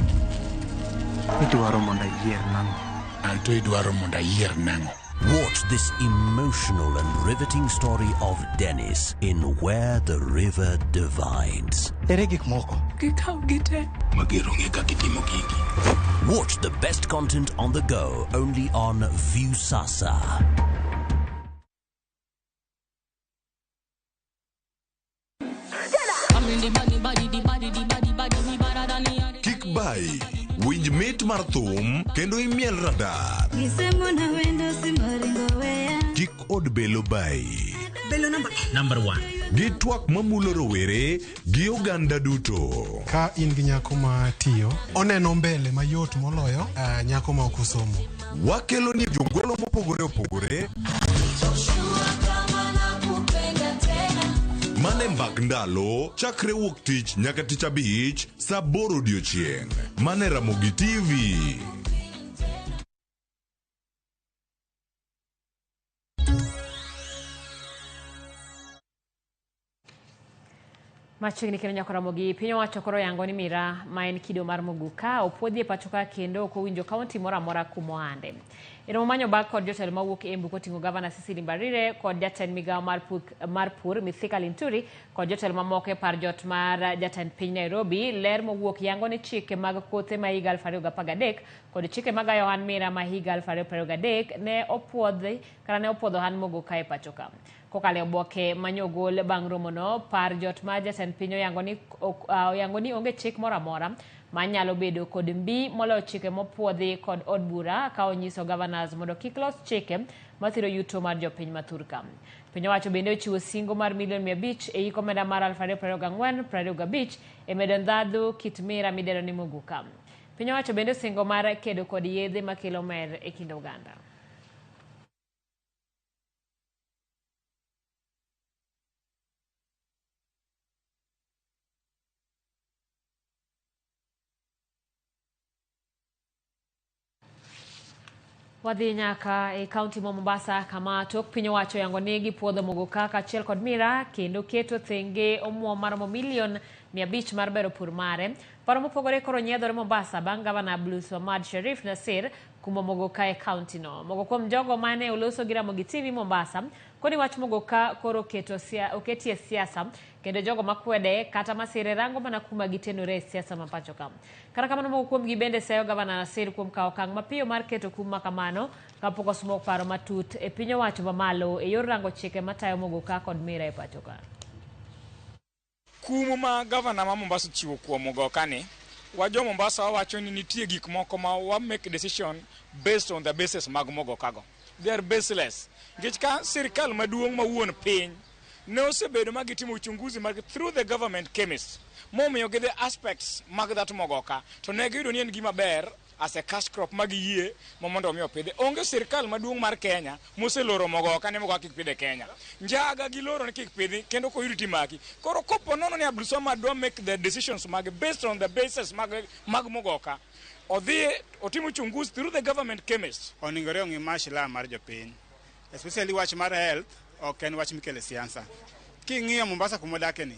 S21: Idwaro mondo ayier nang'o?
S19: Anto idwaro mondo ayier nang'o?
S20: Watch this emotional and riveting story of Dennis in Where the River Divides.
S21: Ere gik moko?
S19: Gikaw gite. Mager ong'e kaka itimo gigi.
S20: Watch the best content on the go only on Viusasa.
S22: Kik bai, winj mit mar thum kendo imiel radar. Kik od belo bai.
S23: Belo number 1.
S22: Gi twak mamulo rowere gi oganda duto.
S24: Ka in gi nyako ma tiyo, oneno mbele mayot moloyo nyako ma ok osomo.
S22: Wakelo ni jongolo mopogore opogore. Mane Mbak Ndalo chakre wuok tich nyaka tich abich saa 8 odiochieng'. Mane Ramogi TV.
S1: Machiegni kendo nyaka Ramogi, piny owacho koro yango ni mira ma en kido mar muguka opuodhi e pacho ka kendo ok owinjo kaunti moro amora kuma oande. E romo manyo bag kod jotelo mawuok Embu koting'o gavana Cecily Mbarire kod jatend migawo mar pur Mithika Linturi kod jotelo mamoko e par jot mar jatend piny Nairobi, ler mowuok yango ni chike mag kothe ma higa 2013 kod chike magayo ohand mira ma higa 2023 ne opuodhi kata ne opuodho ohand muguka e pacho ka. Kokalo e oboke manyogol bang' romono, par jot mar jatend piny oyango ni onge chik moro amora manyalo bedo kod mbi moloyo chike mopuodhi kod od bura ka onyiso governors mondo kik los chike mathiro yuto mar jopiny ma thurka. Piny owacho bende ochiwo singo mar milion 500 e hik omenda mar 2024-2025 e medo ndhadhu kit mira midendo ni muguka. Piny owacho bende osingo mar kedo kod yedhe makelo mer e kind oganda. Wadhi nyaka e kaunti ma Mombasa kama tok piny owacho yango ni gipuodho muguka kaachiel kod mira kendo keto thenge omuom maromo milion 500 mar bero pur mare. Paro mopogore koro nyiedhore Mombasa bang' gavana Abdulswamad Sharif Nassir kumo muguka e kaunti no. Moko kuom jogo mane oloso gi Ramogi TV Mombasa koni wach muguka koro oketie siasa kendo jogo makwede kata masire rango mana kuma gitenore e siasa ma pacho ka. Kata kamano moko kuomgi bende seyo gavana Nassir kuom kawo okang' mapiyo mar keto kum makamano kapok osumo paro matut e piny owacho mamalo e yor rango chike matayo muguka kod mira e pacho ka.
S2: Kum ma gavana ma Mombasa ochiwo kuom muguka ni, wa jo Mombasa wawacho ni nitie gik moko ma wa make decision based on the basis mag muguka go. They are baseless. Nikech ka sirikal maduong' ma wuon piny ne osebedo ma gitimo uchunguzi mag through the government chemist momiyo gi the aspects mag that muguka to ne giyudo ni en gima ber as a cash crop ma giyie ma mondo omi opidhe. Onge sirikal maduong' mar Kenya moseloro muguka ni muguka kik pidhe Kenya. Njaga giloro ni kik pidhi kendo koyudi timaki. Koro kopo nono ni Abdulswamad dwa make the decisions mag based on the basis mag muguka, odhi otim uchunguzi through the government chemist.
S4: Oningore ong'i maslaha mar jopiny. Especially wach mar health ok en wach mikelo e siasa. King'iyo Mombasa kuma odake ni,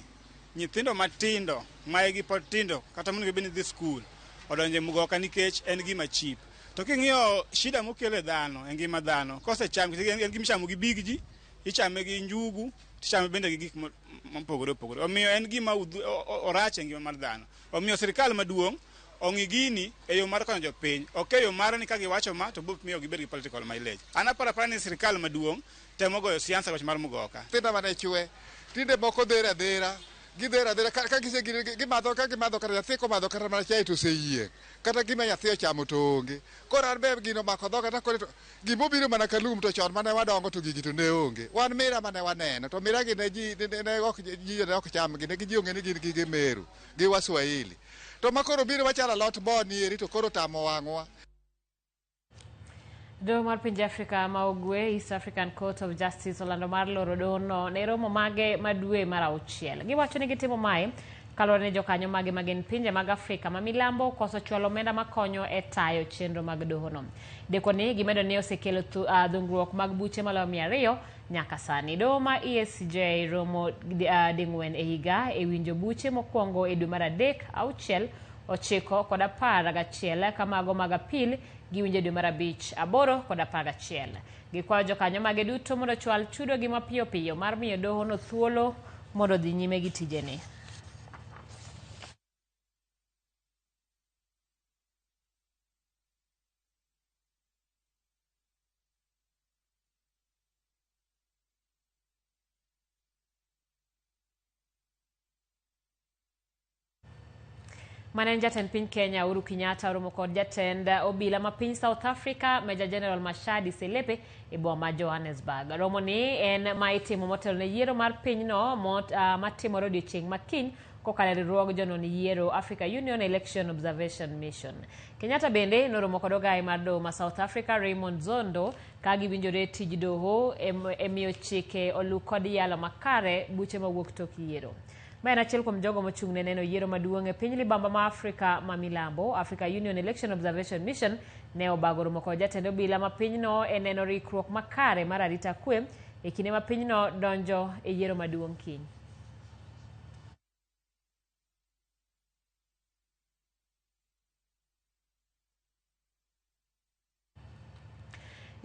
S4: nyithindo matindo ma higi pod tindo kata monego bed ni dhi skul odonjo e muguka nikech en gima cheap. To king'iyo shida mokelo e dhano, e ngima dhano, kosecham en gima ichamo gi big ji, ichame gi njugu, tichame bende gi gik mopogore opogore. Omiyo en gima orach e ngima mar dhano. Omiyo sirikal maduong' ong'i gini e yo mar konyo jopiny, ok e yo mar ni ka giwacho ma to biro miyo gibed gi political mileage. An aparo apara ni sirikal maduong' temo goyo siasa wach mar muguka.
S5: Nyithindo mane chwe, tinde moko dhero adhera, gidhero adhera ka gise gimadho ka gimadho kata nyathi komadho kata mana chai to oseyieng', kata gima nyathi ochamo to onge. Koro an be gino omako dhoga to akone to gimobiro mana ka lum to chon mane wadongo to gigi to ne onge. Wan mira mane waneno to mira gi ne ji ne ok ji ne ok cham gi ne ji ong'e ni gin gige Meru gi Waswahili. To ma koro biro machalo alot bo ni eri to koro tamo wang'wa.
S1: Doho mar pinje Afrika ma Ugwe, East African Court of Justice olando mar loro dohono ne romo mage ma dwe mar 6. Giwacho ni gitimo mae kaluwore ni jokanyo mage ma gin pinje mag Afrika ma milambo koso chwalo omenda makonyo e tayo chenro mag dohono. Deko ni gimedo ni osekelo dhungruok mag buche maloyo 200 nyaka sani. Doho ma EACJ romo ding'wen e higa e winjo buche mokwongo e dwe mar 3, 6, 9 kod 11 ka mago mag apil giwinjo e dwe mar 5, 8 kod 11. Gikwayo jokanyo mage duto mondo ochwal chudogi mapiyo piyo mar miyo dohono thuolo mondo odhi nyime gi tijene. Mane en jatend piny Kenya Uhuru Kenyatta oromo kod jatend obila ma piny South Africa Major General Mashadi Selepe e boma ma Johannesburg. Romo ni en ma itimo motelo ne yiero mar pinyno matimore odiochieng' ma kiny kokalo e riwruog jonon yiero Africa Union Election Observation Mission. Kenyatta bende noromo kod ogaye mar doho ma South Africa Raymond Zondo ka giwinjore tij doho e miyo chike olu kod yalo makare buche mawuok tok yiero. Ma en achiel kuom jogo mochung' ne neno yiero maduong' e piny libamba ma Afrika ma milambo. Africa Union Election Observation Mission ne obago romo kod jatend obila ma pinyno e neno rikruok makare mar arita kwe e kinde ma pinyno donjo e yiero maduong' kiny.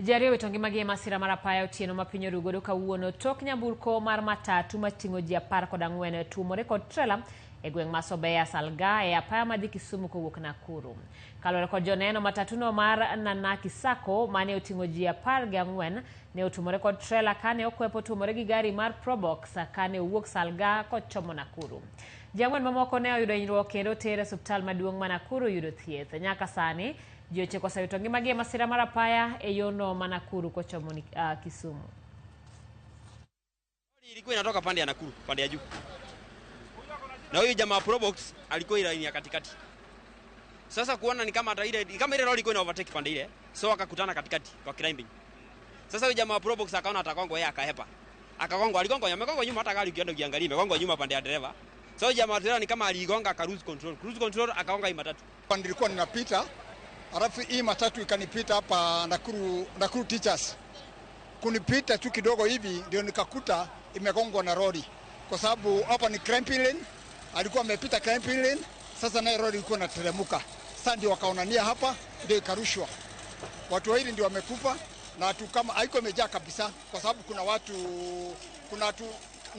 S1: Ji ariyo owito ngimagi e masira mar apaya otieno ma piny oru godo kawuono tok nyamburko mar matatu mating'o ji 14 tuomore kod trela e gweng' ma Sobeya Salga e apaya madhi Kisumu kowuok Nakuru. Kaluwore kod joneno, matatuno mar Nanaki Sacco mane oting'o ji 14 ne otuomore kod trela kane okwepo tuomore gi gari mar Probox kane owuok Salga kochomo Nakuru. Ji 4 mamoko ne oyudo hinyruok kendo oter e osiptal maduong' ma Nakuru yudo thieth. Nyaka sani ji 9 osewito ngimagi e masira mar apaya e yono ma Nakuru kochomo Kisumu.
S3: Ilikuwa inatoka pande ya Nakuru, pande ya juu. Na huyu jamaa Probox alikuwa ile ya katikati. Sasa kuona ni kama ile kama ile lori ilikuwa ina overtake pande ile, so akakutana katikati kwa climbing. Sasa huyu jamaa Probox akaona atakongwa, yeye akahepa. Akakongwa, alikongwa, amekongwa nyuma, hata gari ukienda ukiangalia imekongwa nyuma pande ya dereva. So huyu jamaa trailer ni kama aligonga aka lose control. Cruise control akagonga hii matatu.
S6: Nilikuwa ninapita, alafu hii matatu ikanipita hapa Nakuru Teachers. Kunipita tu kidogo hivi ndio nikakuta imegongwa na lori. Kwa sababu hapa ni climbing lane, alikuwa amepita climbing lane, sasa naye lori ilikuwa inateremka. Sasa ndio wakaonania hapa ndio ikarushwa. Watu wawili ndio wamekufa na watu kama haiko imejaa kabisa kwa sababu kuna watu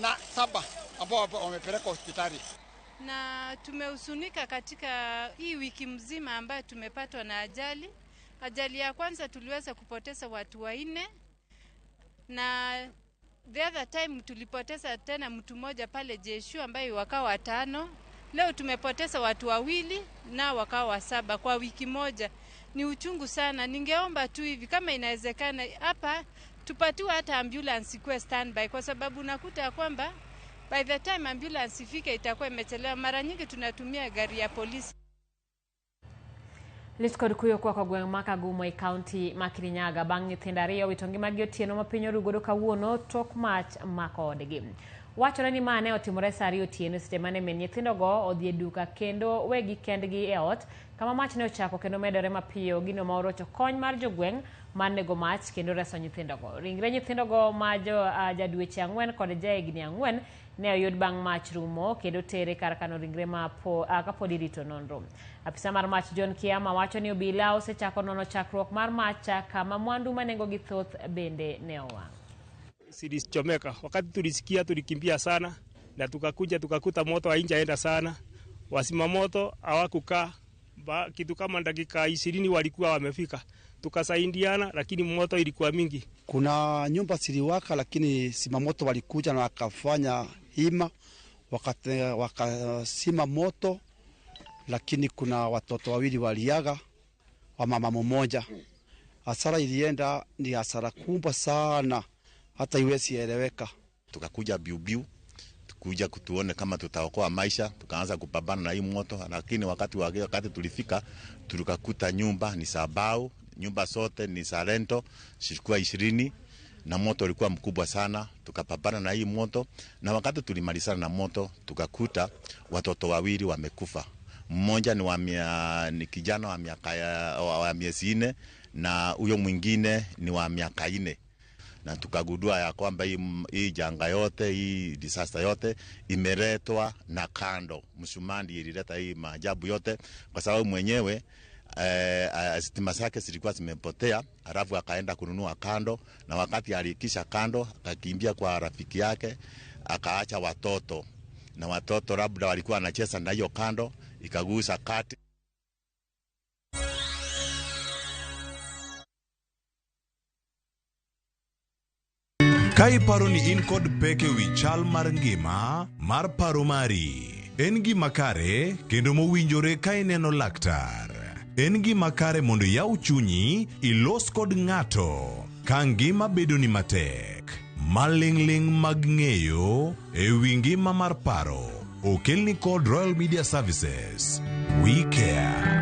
S6: na 7 ambao wamepelekwa hospitali.
S8: Na tumehuzunika katika hii wiki mzima ambayo tumepatwa na ajali. Ajali ya kwanza tuliweza kupoteza watu 4, na the other time tulipoteza tena mtu mmoja pale Jeshu ambaye wakawa 5. Leo tumepoteza watu 2 na wakawa 7 kwa wiki moja. Ni uchungu sana. Ningeomba tu hivi kama inawezekana hapa tupatiwe hata ambulance ikuwe standby, kwa sababu nakuta kwamba by the time ambulance ifike itakuwa imechelewa. Mara nyingi tunatumia gari ya polisi.
S1: Lit kod kuyo kwa gweng' ma Kagumo e kaunti ma Kirinyaga bang' nyithindo 2 owito ngimagi otieno ma piny oru godo kawuono tok mach mako odgi. Wachore ni ma ne otimore saa 2 otieno seche mane min nyithindogo odhi e duka kendo wegi kendgi e ot kama mach ne ochako kendo medore mapiyo, gino ma orocho kony mar jogweng' mar nego mach kendo reso nyithindogo. Ringre nyithindogo ma jadweche 4 kod jahigni 4 ne oyud bang' mach rumo kendo tere kar kano ringre ma kapod irito nonro. Apisa mar mach John Kiama wacho ni obila osechako nono chakruok mar mach kama mwandu ma nengogi thoth bende ne owang'.
S9: Zilichomeka. Wakati tulisikia tulikimbia sana na tukakuja tukakuta moto hainjaenda sana. Wasima moto hawakukaa kitu kama dakika 20 walikuwa wamefika. Tukasaidiana lakini moto ilikuwa mingi.
S25: Kuna nyumba ziliwaka lakini simamoto walikuja na wakafanya hima, wakasima moto, lakini kuna watoto 2 waliaga wa mama mmoja. Hasara ilienda ni hasara kubwa sana, hata iwezi eleweka.
S26: Tukakuja biu kuja kutuone kama tutaokoa maisha, tukaanza kupambana na hii moto, lakini wakati tulifika tulikakuta nyumba ni sabau, nyumba sote ni sarento, zilikuwa 20 na moto ulikuwa mkubwa sana. Tukapambana na hii moto na wakati tulimalizana na moto tukakuta watoto 2 wamekufa. Mmoja ni kijana wa miaka wa miezi 4 na huyo mwingine ni wa miaka 4. Na tukagundua ya kwamba hii janga yote, hii disaster yote imeletwa na kando. Msumandi ilileta hii maajabu yote kwa sababu mwenyewe stima zake zilikuwa zimepotea, alafu akaenda kununua kando, na wakati alikisha kando akakimbia kwa rafiki yake akaacha watoto, na watoto labda walikuwa wanacheza na hiyo kando ikagusa kati.
S22: Ka iparo ni in kod pek ewi chal mar ngima mar paro mari, en gima kare kendo mowinjore ka ineno laktar. En gima kare mondo iyaw chunyi ilos kod ng'ato ka ngima bedoni matek. Maling'ling' mag ng'eyo ewi ngima mar paro Okelni kod Royal Media Services. We care.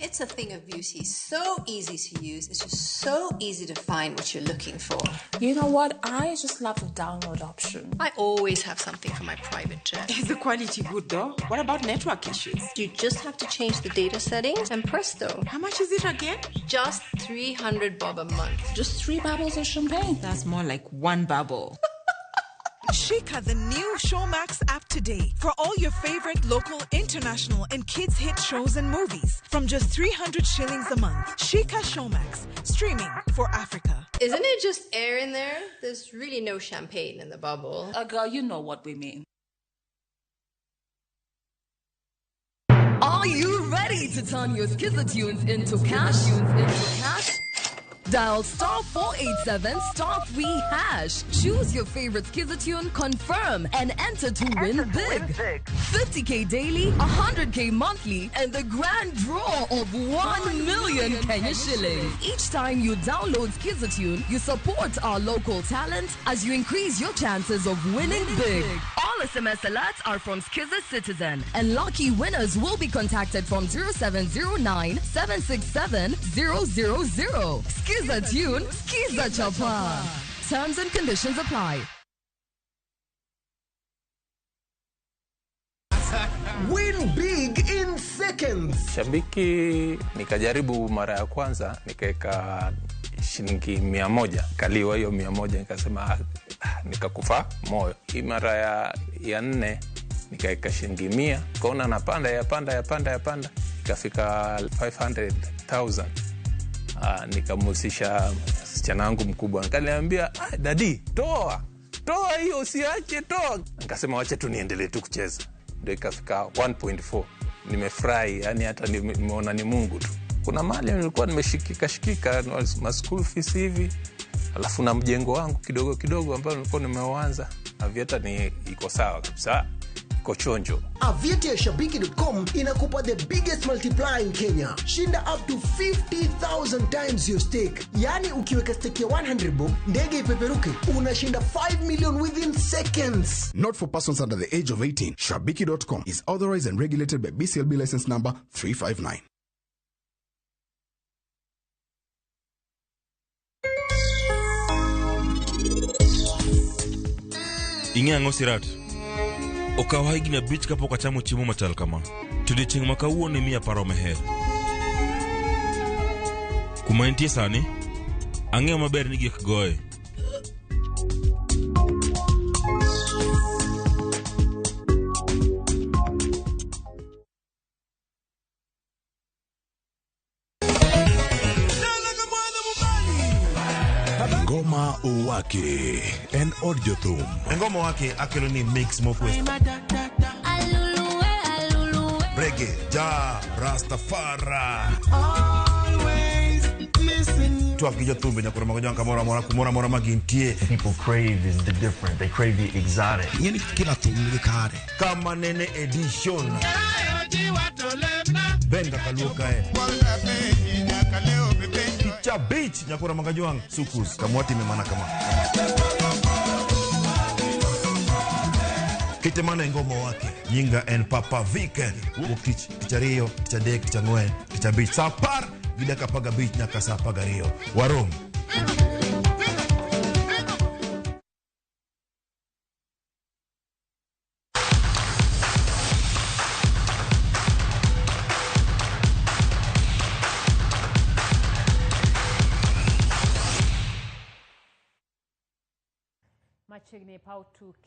S7: It's a thing of beauty, so easy to use. It's just so easy to find what you're looking for.
S10: You know what? I just love the download option.
S7: I always have something for my private jet.
S11: Is the quality good though? What about network issues?
S7: You just have to change the data settings and presto.
S11: How much is it again?
S7: Just 300 bob a month.
S10: Just 3 bubbles of champagne.
S11: That's more like 1 bubble.
S12: Shika the new Showmax app today for all your favorite local, international, and kids hit shows and movies from just 300 shillings a month. Shika Showmax, streaming for Africa.
S7: Isn't it just air in there? There's really no champagne in the bubble.
S10: Girl, you know what we mean.
S13: Are you ready to turn your Skiza tunes into cash? Dial star 487 star 3 hash. Choose your favorite Skiza tune, confirm, and enter to win big. 50K daily, 100K monthly, and the grand draw of 1 million Kenya shillings. Each time you download Skiza tune, you support our local talent as you increase your chances of winning big. All SMS alerts are from Skiza Citizen, and lucky winners will be contacted from 0709 767 000. Skiza tune, Skiza Chapa. Terms and conditions apply.
S15: Win big in seconds.
S27: Shabiki nikajaribu mara ya kwanza nikaweka shilingi 100, kaliwa hiyo 100, nikasema nikakufa moyo. Hii mara ya nne nikaweka shilingi 100, kaona napanda yapanda ikafika 500,000. Nikamhusisha msichana wangu mkubwa, akaniambia dadi, toa hiyo, usiache, toa. Nikasema wacha tu niendelee tu kucheza, ndio ikafika 1.4. Nimefurahi, yani hata nimeona ni Mungu tu. Kuna mali nilikuwa nimeshikika ma school fees hivi, alafu na mjengo wangu kidogo kidogo ambao nilikuwa nimeuanza. Aviator ni iko sawa kabisa, iko chonjo.
S15: Aviator ya Shabiki.com inakupa the biggest multiplier in Kenya. Shinda up to 50,000 times your stake. Yani ukiweka stake ya 100 bob, ndege ipeperuke, unashinda 5 million within seconds.
S28: Not for persons under the age of 18. Shabiki.com is authorized and regulated by BCLB license number 359.
S29: Ing'e ang'o Sirat? Okawa higni 5 kapok achamo chiemo machal kama. To odiechieng' ma kawuono imiya paro meher. Kuma entie sani, ang'eyo maber ni gik goye.
S22: Ngoma Owake en od jothum.
S30: Ngoma Owake akelo ni mix mokwe. Reggae, ja, Rastafari. Twak gi jothumbe nyaka romo gi kamoro amora kumoro amora ma gintie.
S31: People crave is the different. They crave the exotic.
S19: Ng'eni kila thum nigi kare.
S30: Kama nene edition. Ben kaka kae. Cha beach nyakura magajuang sukus kamwati memana kama kitemana ngoma wake nyinga en Papa Viken wuok tich tich ariyo tich adek tich ang'wen tich abich saa apar gi dakika apar gabich nyaka saa apar gariyo warom.
S1: Machiegni e paw tuke.